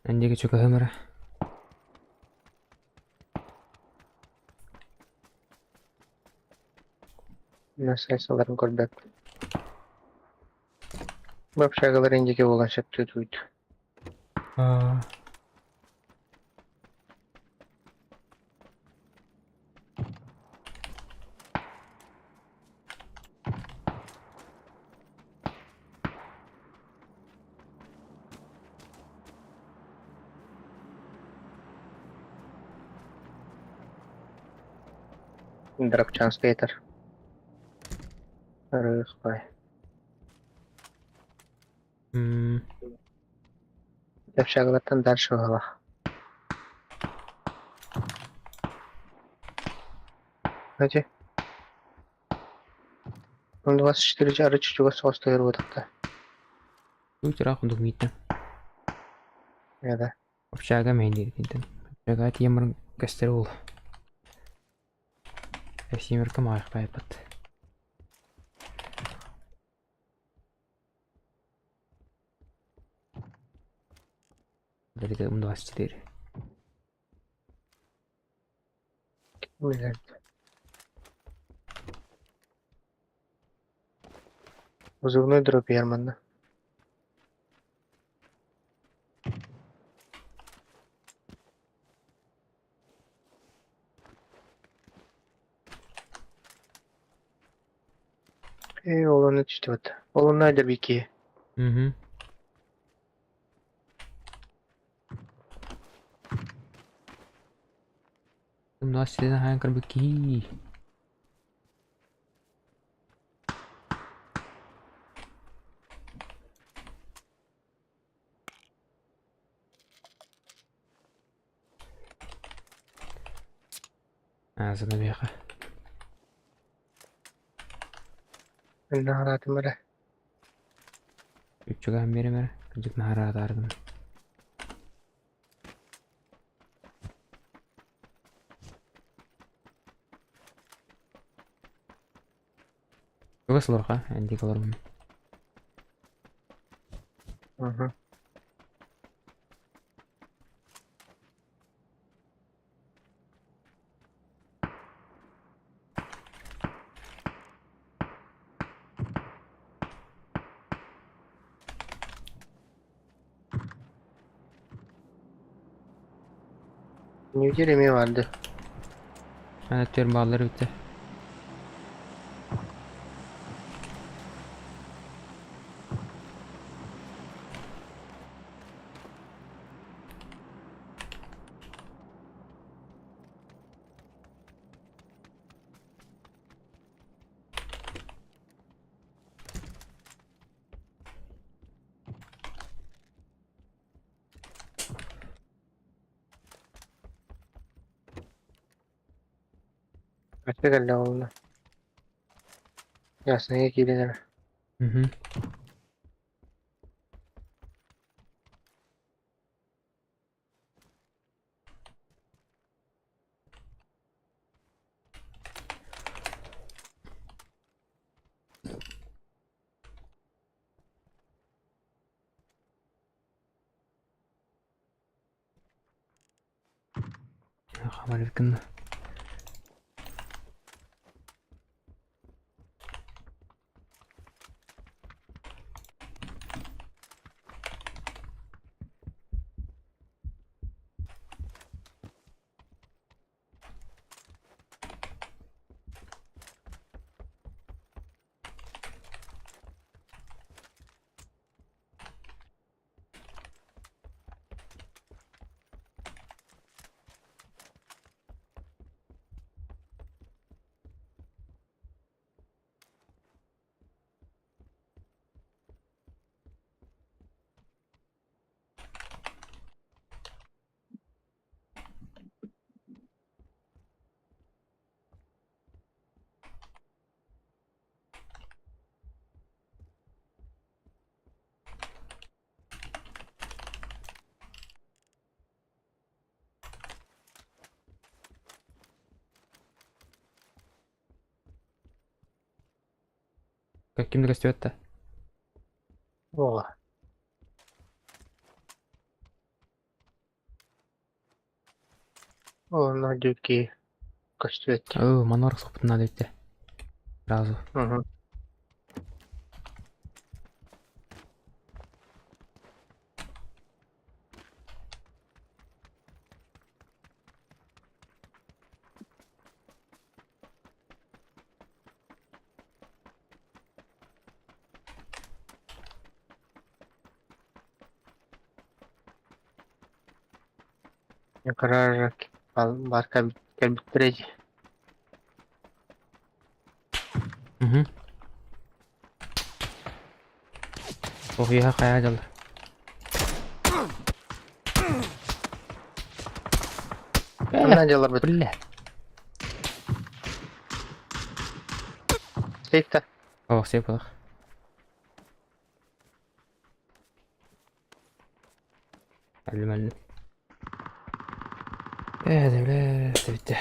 Эндиги чөкөһөмөрө. Насайсаларын көрбөт. Бу общагалар индики буолан сөптүү туйт. Drop translator. Рыхпай. Общагалартан дальше угла. Знаете? 24 ары чучуга соҕустугар буотахта. Тут рахундук митте. Эда. Общага мен диэтинтен. Дьагаа тиэмэрин көстөр уол. Эсиэмэркэ маайхпайбыт. Далеко 24. Блядь. Вызывной дроп Ярманна. Э, ол ону түстүбүт. Ол онно дэрбики. Угу. 24 хаһан көрбүт киһи. Аазына биэхэ. Наһараатым эрэ. Үчүгээн биэрим эрэ. Кырдьык наһараатааргын. Чугас олорха, эндик олорбун. Угу. Ньүдьүр эмиэ барды. Ана түөр бааллар бүтэ. Аччык эллэ буолла. Ясныйга киирэн эрэ. Угу. Хамар гына. Ким да көстүбэт да? Оҕо. Онно диэки көстүбэт. Оо, манор соппутун наада эбит Сразу. Угу. Карар бар кэлбиттэрэ дии. Угу. Ох, хайа дьаллар. Ханна дьалларбыт? Бля. Сейфта. Ох, сейф булах. Әллүм әллүм. Ээ, бля, бүттэ.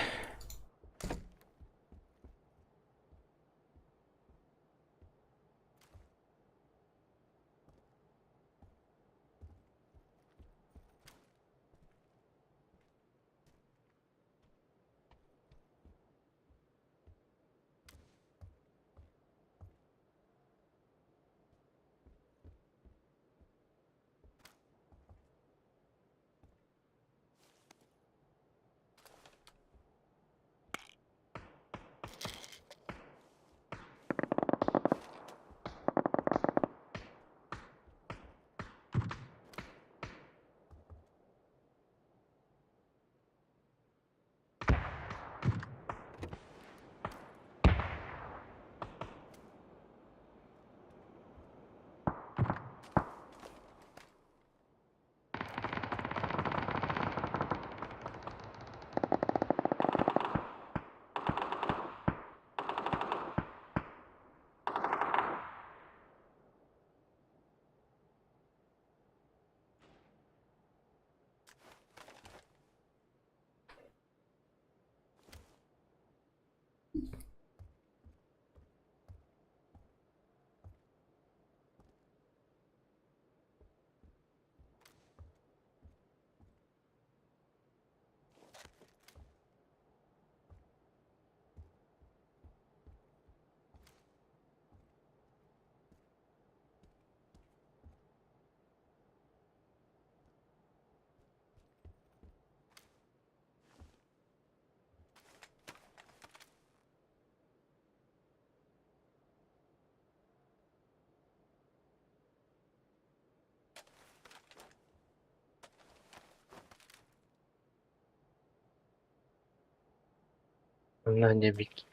Онно диэбит.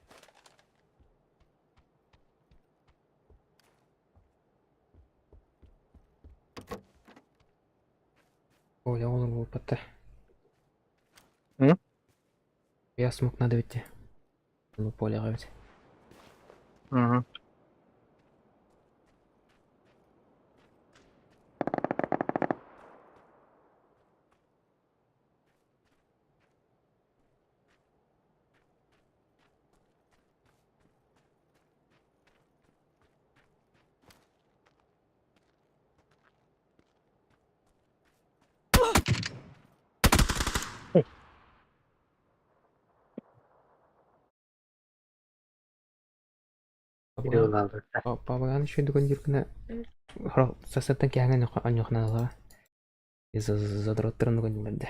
Оля, он был. М? Я смог надо ведь. Ну, поле ведь. Угу. Папаган еще дүкөндүркүнэ сасыттан кэһэҥэн аньохнаала задроттарын дүкөндүлэрдэ.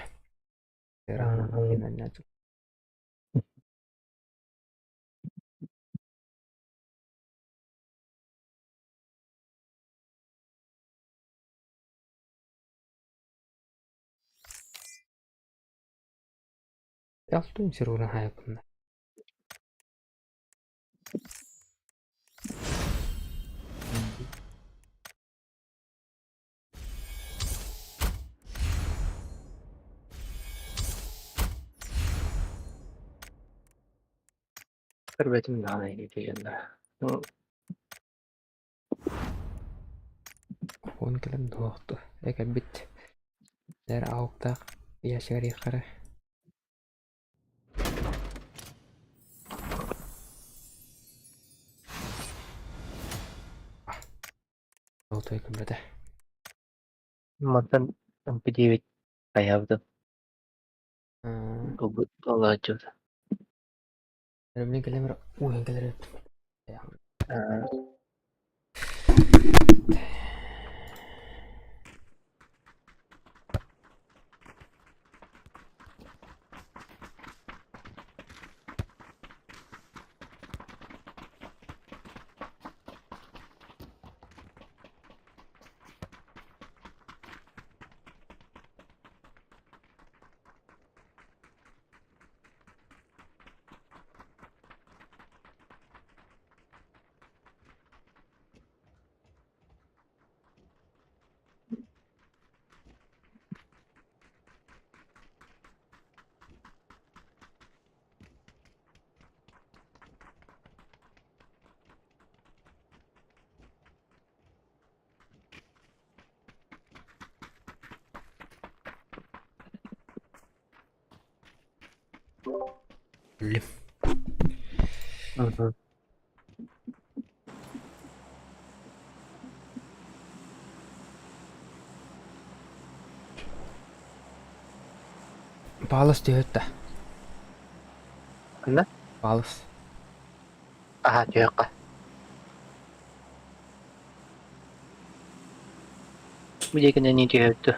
Ялтун сируран хайакунна. Көрбөтүм даҕаны итигэннэ. Он кэлэн туохту экэбит дэр ауктаах яшари хара. Золотой көмөтө. Мантан МП9 хайаабытым. Олааччыбыт. Блин, кэлэмэр уйан кэлэр. Өллүм. Мгм. Палас түһэт да. Ханна? Палас. Аһа, түһүөххэ. Бу диэкинэн нии түһэбит дуо?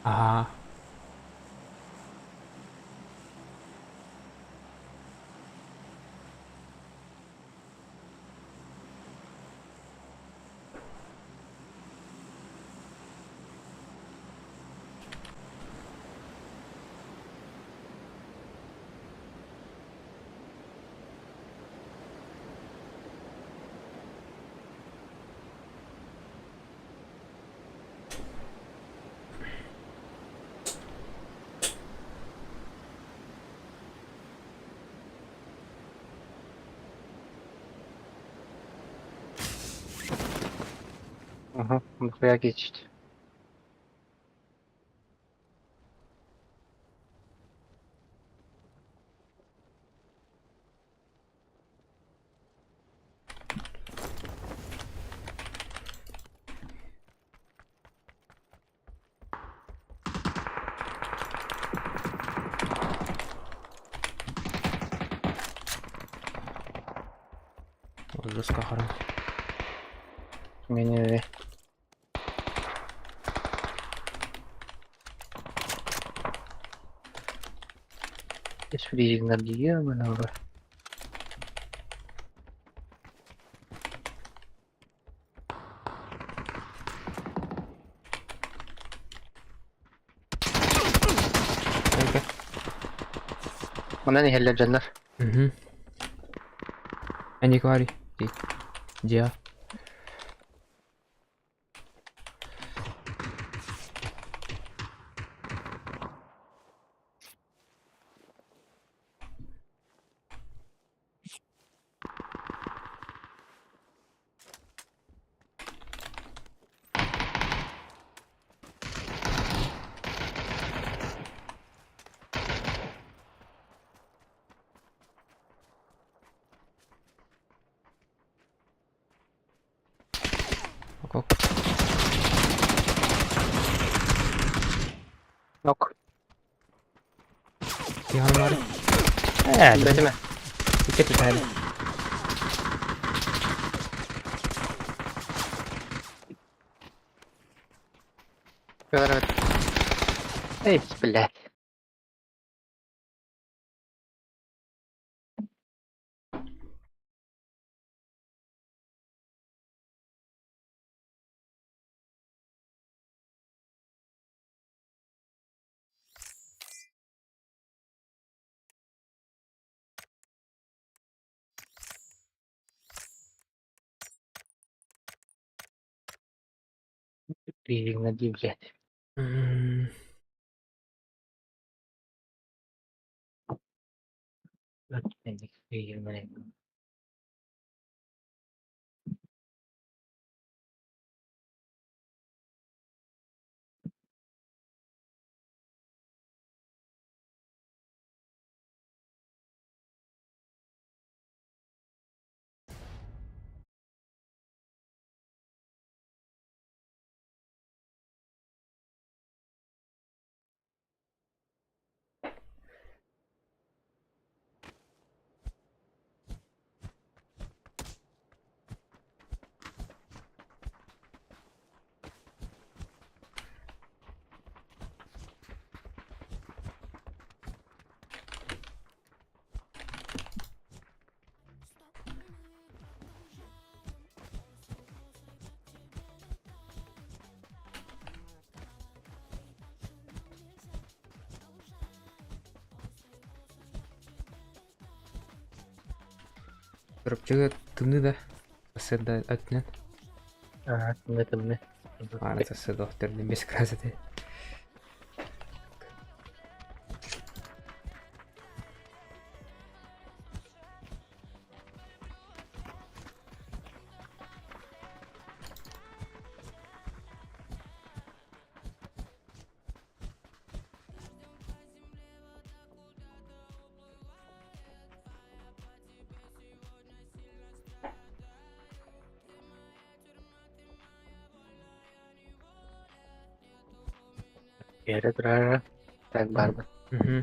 Аһаа. Угу, нахуя кичить? Жестко харан. Не-не-не. Ес фризигнар дии манова. Окей. Манан иһэллэр дьоннор. Угу. Они говори. Где? Ок. Ок. Киһи баар. Ээ, Бэтимэ. икки түһээли. Көрөт. Эй, блядь. Фризигнар дии, блядь. М, Фризигнар. Чурапчыга тымныы да сырда өттүнэн. Аа, тымныы тымныы. Аана сырда төрдүн бес красоты. Түһэрэ турара так баарбын. Мгм.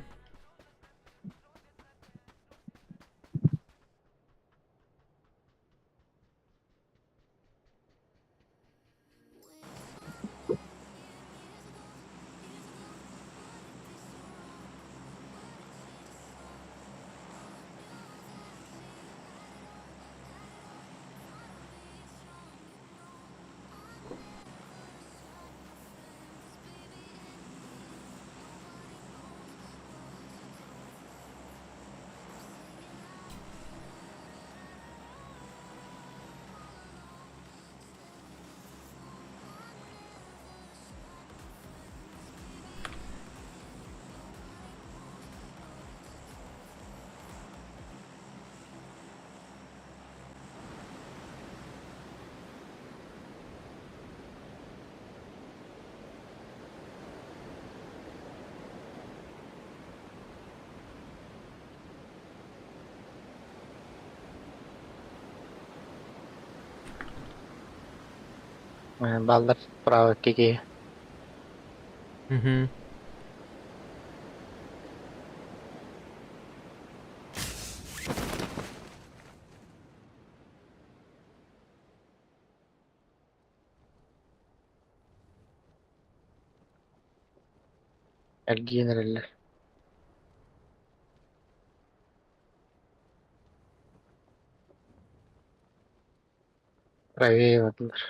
Баллар справа киһи. Мгм. Эргийэн эрэллэр. Правее бардылар.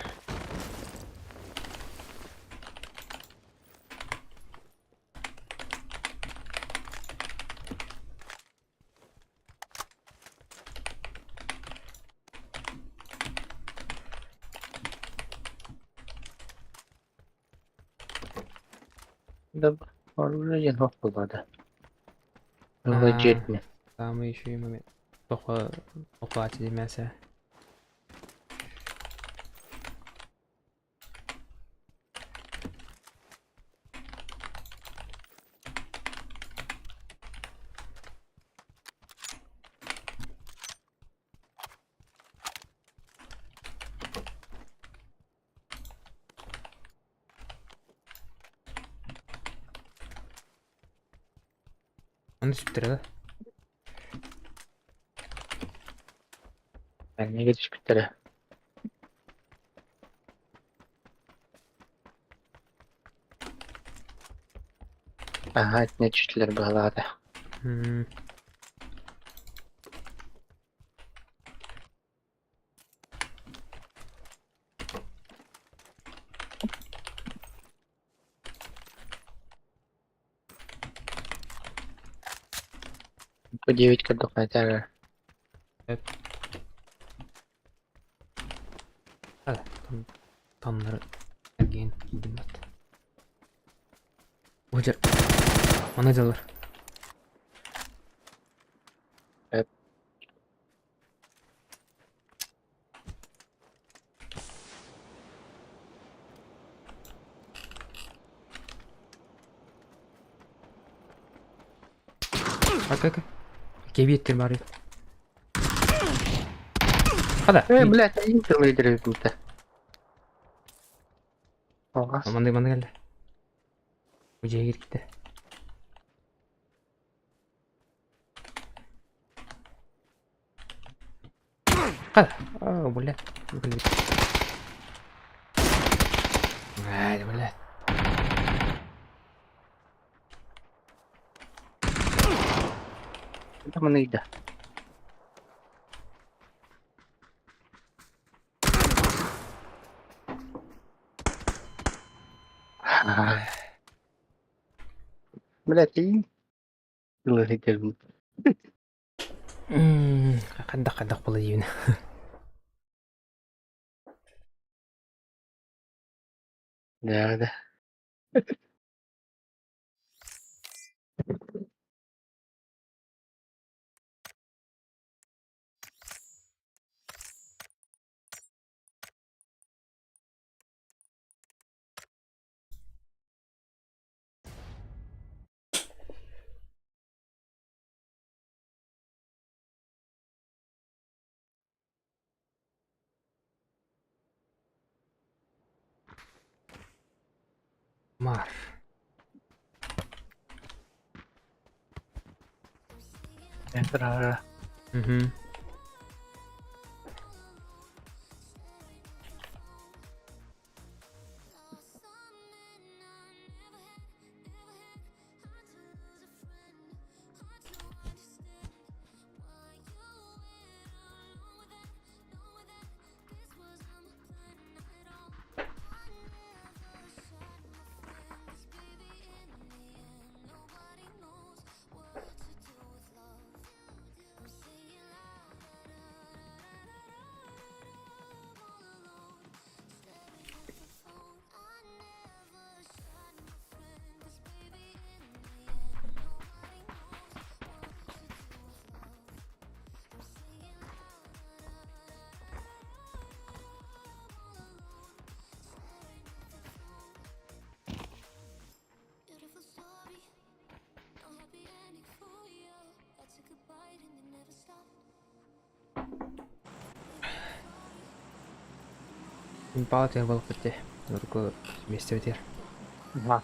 Да, оружие диэн суох буолбата. А, Легитно. Самый еще и момент. Плохо, плохо мясо. Оны сүптэрэ да? Мэҥҥэ түспүттэрэ. Аһаа итиннэ түстүлэр быһалаата. Бу диэбит курдук этэр Тамнары эргийэн киирдим бат. Бу Мана дьаллар. Ака ака. Кэбиэттир баар. Хада. Э, блядь, айым тылы Оҕас. Маннык маннык кэллэ. Бу дьиэ киирбитэ. Хада. О, бля. Блин. Ай, бля. Там ыйда. Блядь, айым тылы Хайдах хайдах буола диибин. Да, да. Мар. Ра. Угу. Импала тыа буолбут дии. Урукку миэстэбитигэр. Ага.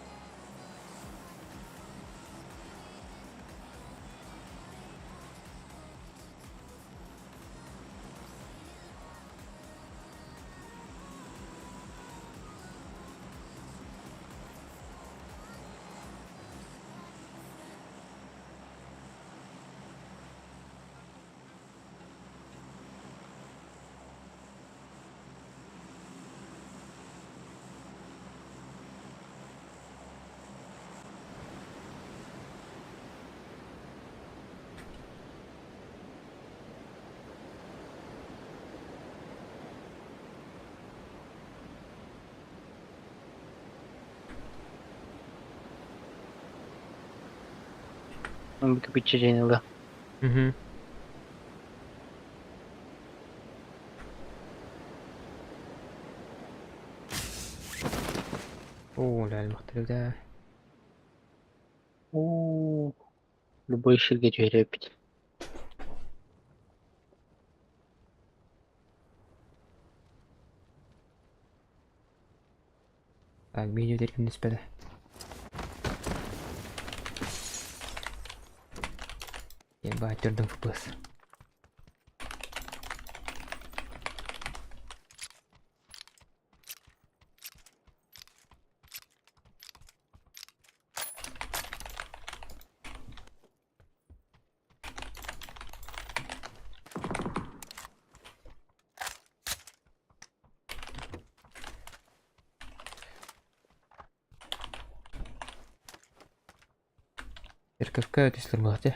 Бүкүччэ ыла. Угу. Оо, лээлмахтары да. Уу, любой сиргэ түһэрээппит. Так, видео деркин түспэтэ. Ебать, төрдүн FPS. РКФК түстэр буолла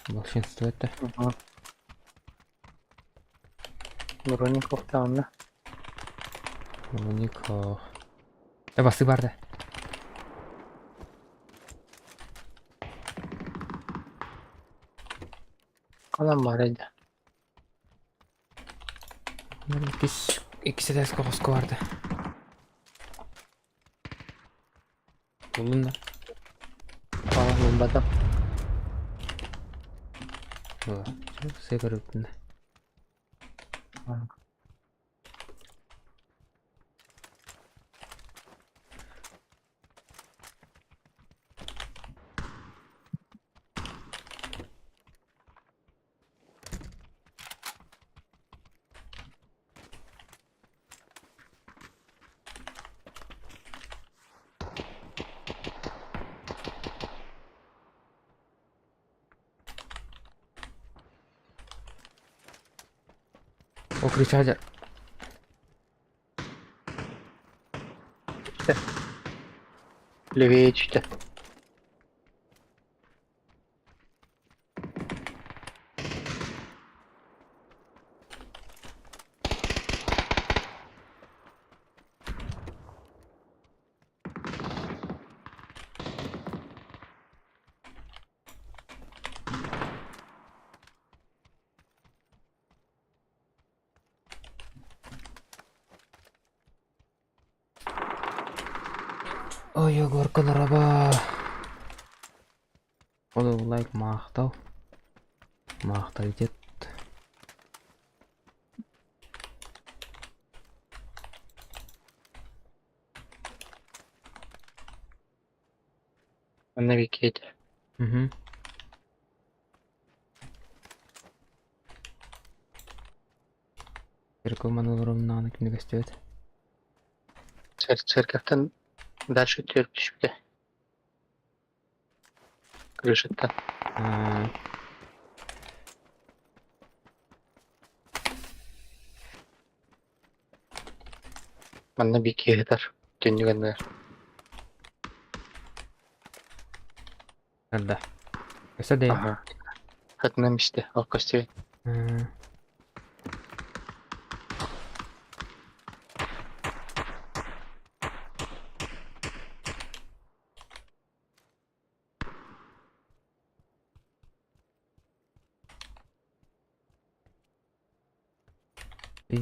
Большинство это. Ага. Броник охтаанна. Нико. Басы барды. Канан бар еді. Иккис иккис этээскэ хоско барды. Буллун да. Aa, булбатым. Сэ көрүптүн да. О, кричать. Левее түстэ. Ой, Егорка раба. Follow, лайк, махтал. Махтал Манна бикиэт. Угу. Церковь олоромнаҕына күнү көстүбэт. Церковьтан дальше түөрт түспүтэ. Крышаттан. Аа. Манна биир киһи сытар. Түннүк анныгар. Да. Өссө да. Аха. Хатынан истэ. Ол көстүбэт.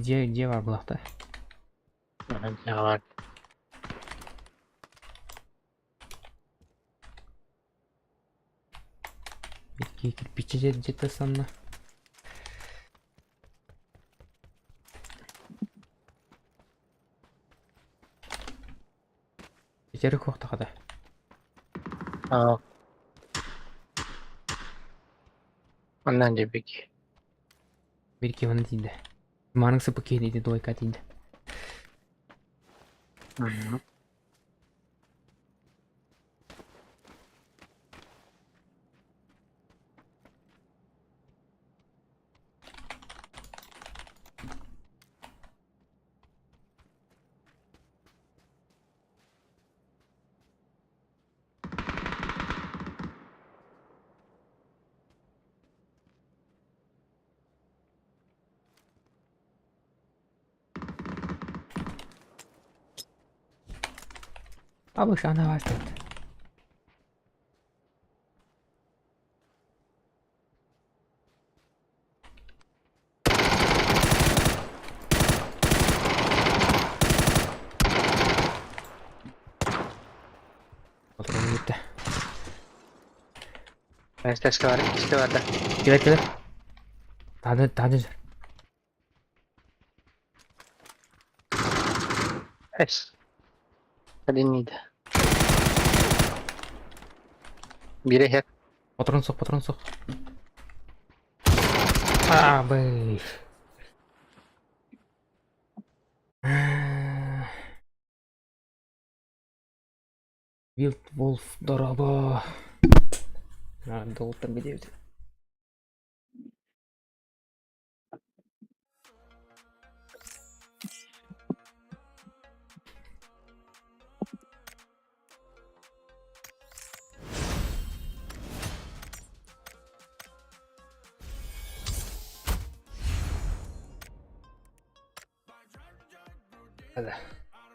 Дьиэ дьиэ бар булахта. Дьиэҕэ бар. Икки кирпичи дьиэтэ санна. Итери куохтахата. Аа. Манна диэбик. Бир киһи тиийдэ. Манык сыпы киһи диэти двойка тиийдэ. Бабушка, она вас тут. Oturalım gitti. Тэска бар, иккискэ барда. Кэлэр кэлэр. Таһырдьа таһырдьа түһэр. Эс. Один иде. Бире иһэр. Патрон суох, патрон суох. А, бэй. Wild Wolf дорообо. Долуттан диэбит.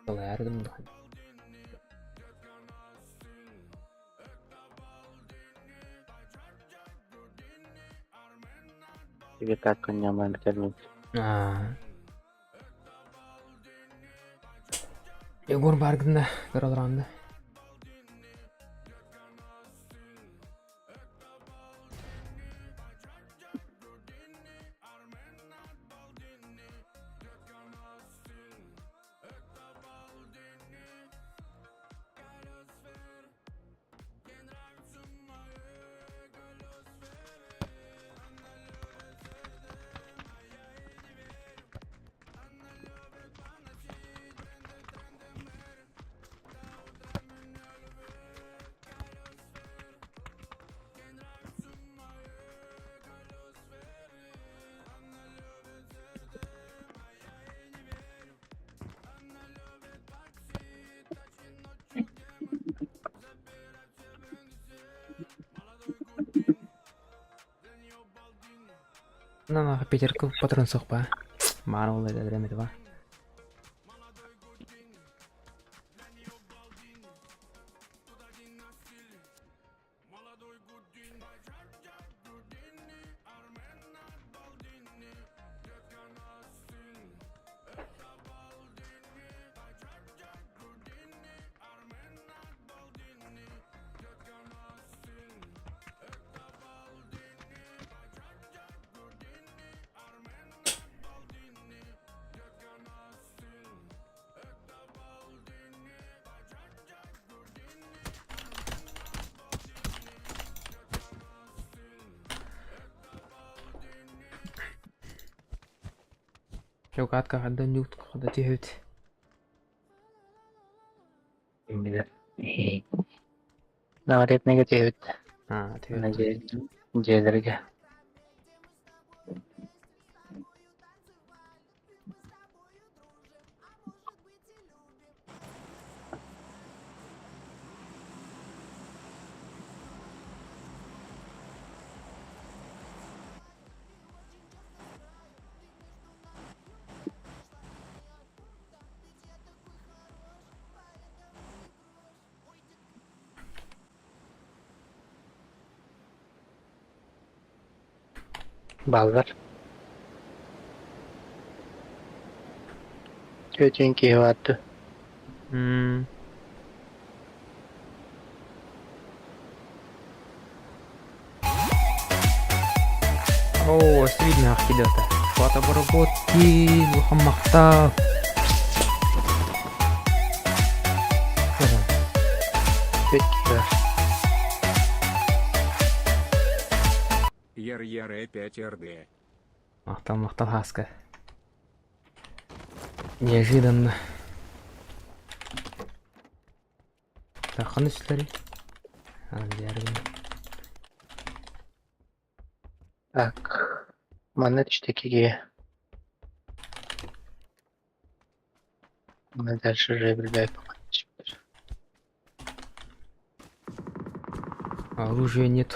Yardım Тебе как ньаман бүтэрмин. Аа. Егор бар гына көрө. На Петерка патрон сохпа. Маар ол эдэ бар. Чокаатка ханна ньуут ханна түһэбит? Билэр. Наҕаретныга түһэбит. Аа, Ана түһэбит. дьиэ дьиэлэргэ. Бааллар. Түөтүн киһи баатты. О, видно кидата. Фотобработки, махта. Түөт киһи бар. ЯРЯР5РД. Махтал, махтал, Хаска. Неожиданно. Так, ханна сүлэри? Так. Манна түштэкиге. Маны дальше уже билбэт. Оружия нет.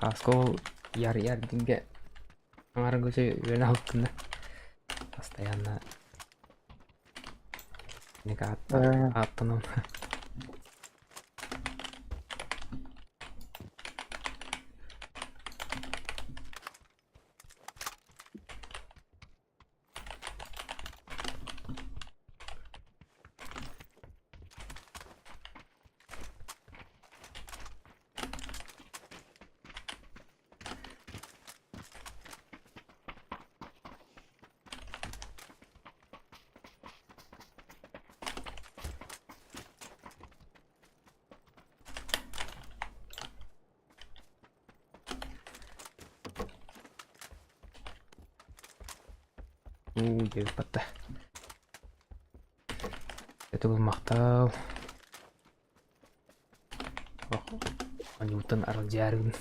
Хаскол яр-яр динге аҥаргычы үөрэнэ аһылтынна. Постоянно ааттанам. Уу, диэбит батта. Это был махтал. Анютан аралдьаарыгын.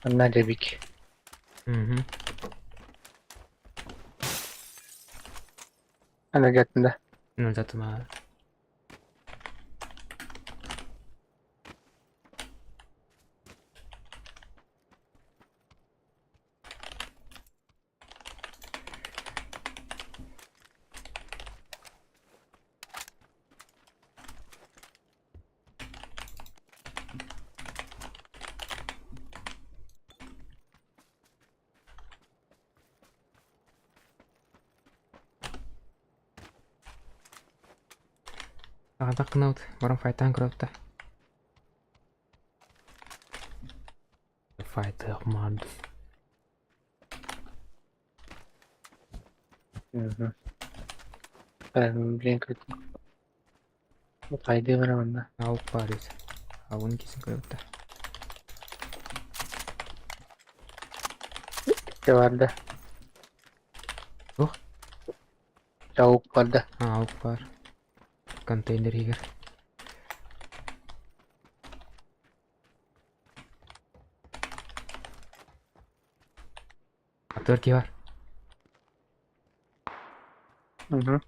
Манна дебик. Мгм. Ана гатында. Ну, затыма. Аҕатаххына баран файтаан көрөттө. Файтыах маад. Блин, Хайдыы бар манна. Аук баар эбит. Ауын кисин көрөттө. Икки барда. Туох? Чаук барда. Аук баар. Контейнер иһигэр. Аттыгар киһи бар. Угу.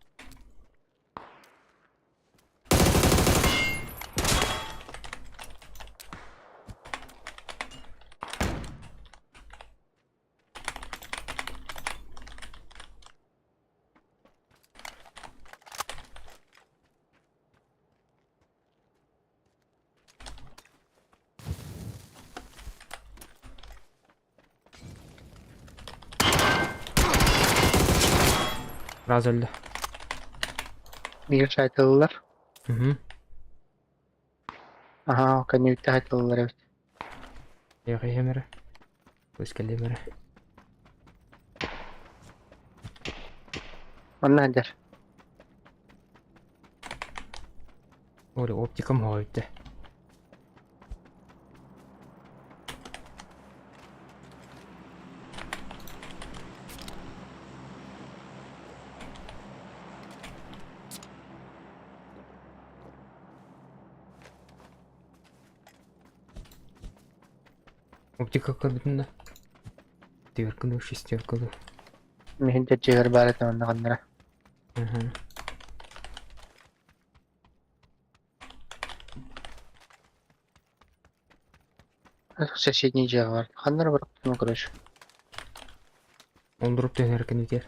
Раз өллө. Биир сайтыллар. Угу. Аһаа, кэннибиттэ сайтыллар эбит. Иэхэйэм эрэ. Көскэлиэм эрэ. Манна сылдьар. Оля оптикам хоойдэ. Оптика көрбүтүн да. Пятерка ду, шестерка ду. Миһин дьиэгэр баар этэ манна ханнара. Мгм. Соседний дьиэҕэ бар. Ханна эрэ бырахтым короче. Олдуруп түһэр кэннитигэр.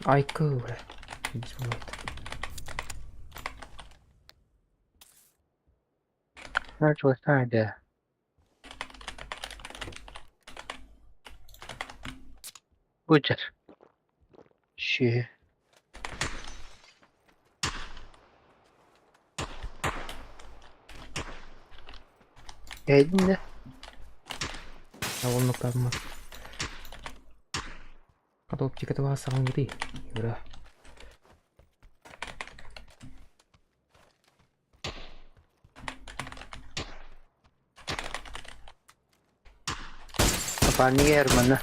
Айкы, бля. Короче, чугастаах идея. Бучер. Сүө. Эйдин да? Оннук таабыммат. Хата оптиката баҕас саҕалыырый? Юра. Напарнига иһэр манна.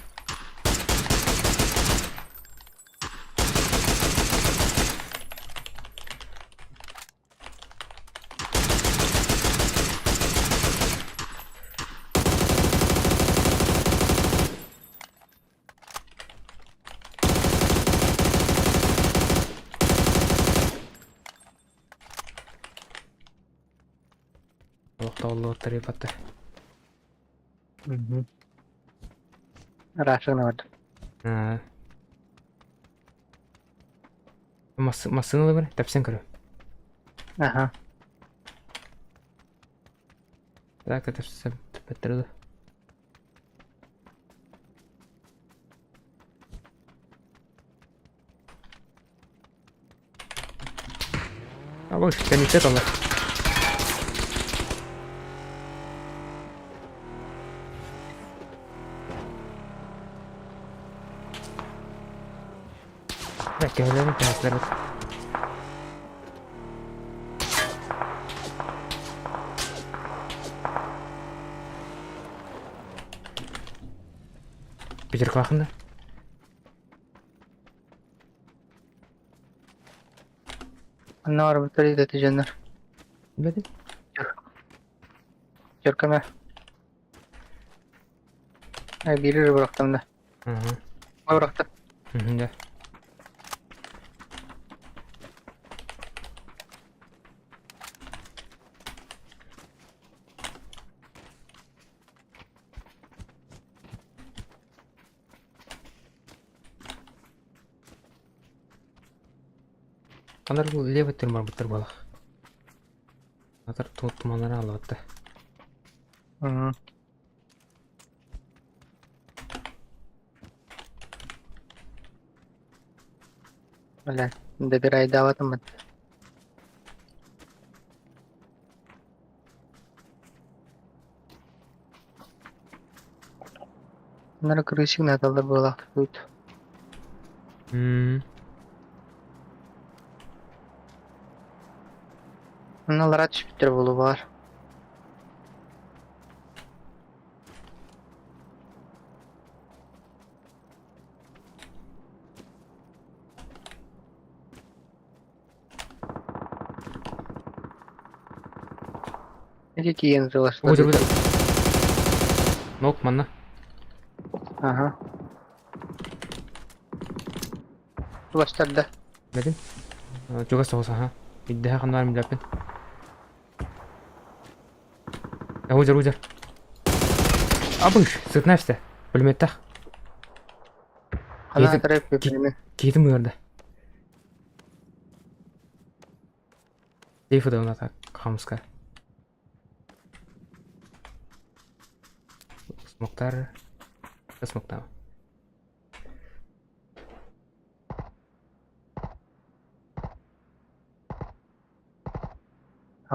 Олохтооллуоттар ебата. Ыраашыгына барда. Массыына ылабын, тэпсэн көрө. Аха. Так, тэпсэм тэппэттэр да. Абыш, кэнниттэн талар. Бэккэһэлэрин тэһэттэр Петеркалаахын да? Онно барбыттар идэтэ дьоннор. Билбэтим. Дьөркөмө. Биири эрэ бырахтым да. Мгм. Бырахтым. Мгм, да. Анар бу левый өттүн барбыттар буолах. Атар туманнара аллыбатта. Бля, добирайдаабатым Манна крысик надалар буолаахтыт. Онно түспүттэр буолуо баар. Ити тиийэн Ой, ой, Нок манна. Аха. Чугастарда. Билэбин. Чугас соҕус аха. Ирдэһэ ханна баарын билэппин. Узер, узер. Абыш, сытна эстэ. Пулеметтах. Хана тарап Киһитим ыарда. Сейф удална так, хамска. Смоктар. Смоктар.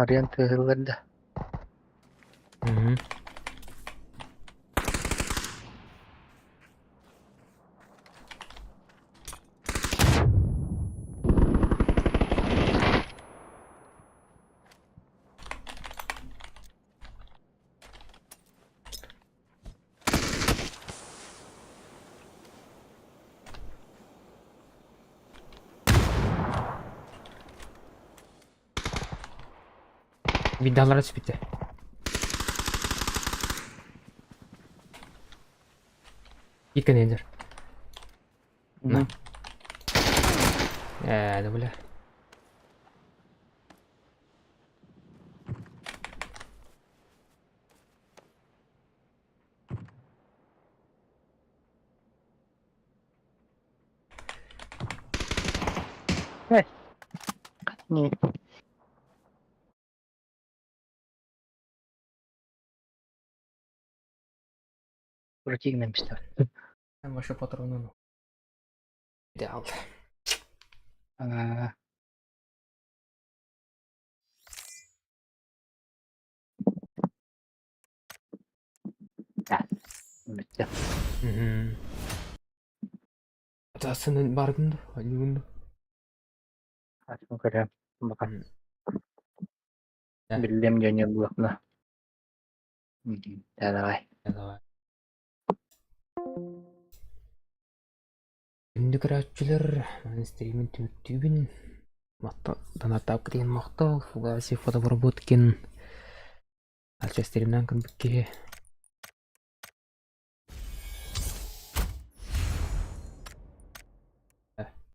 Арыйан тыаһыыллар да. Мгм. Видалара түспүтэ. Иккенендер. На. Ээ, да бля. Не. Противнемся. Ваши патроны. Идеал. А, Бүттэ. Атасын баргын да, ойнугун да. Атын көрөм. Бахан. Да. Биллем дьоне буолна. Да, давай. Давай. Күндү көрөөччүлэр, маны стримин түмүктүүбүн. Донаттааппыт иһин махтал, Фугасий Фотобработкин Альча стримнан көрбүт киһи.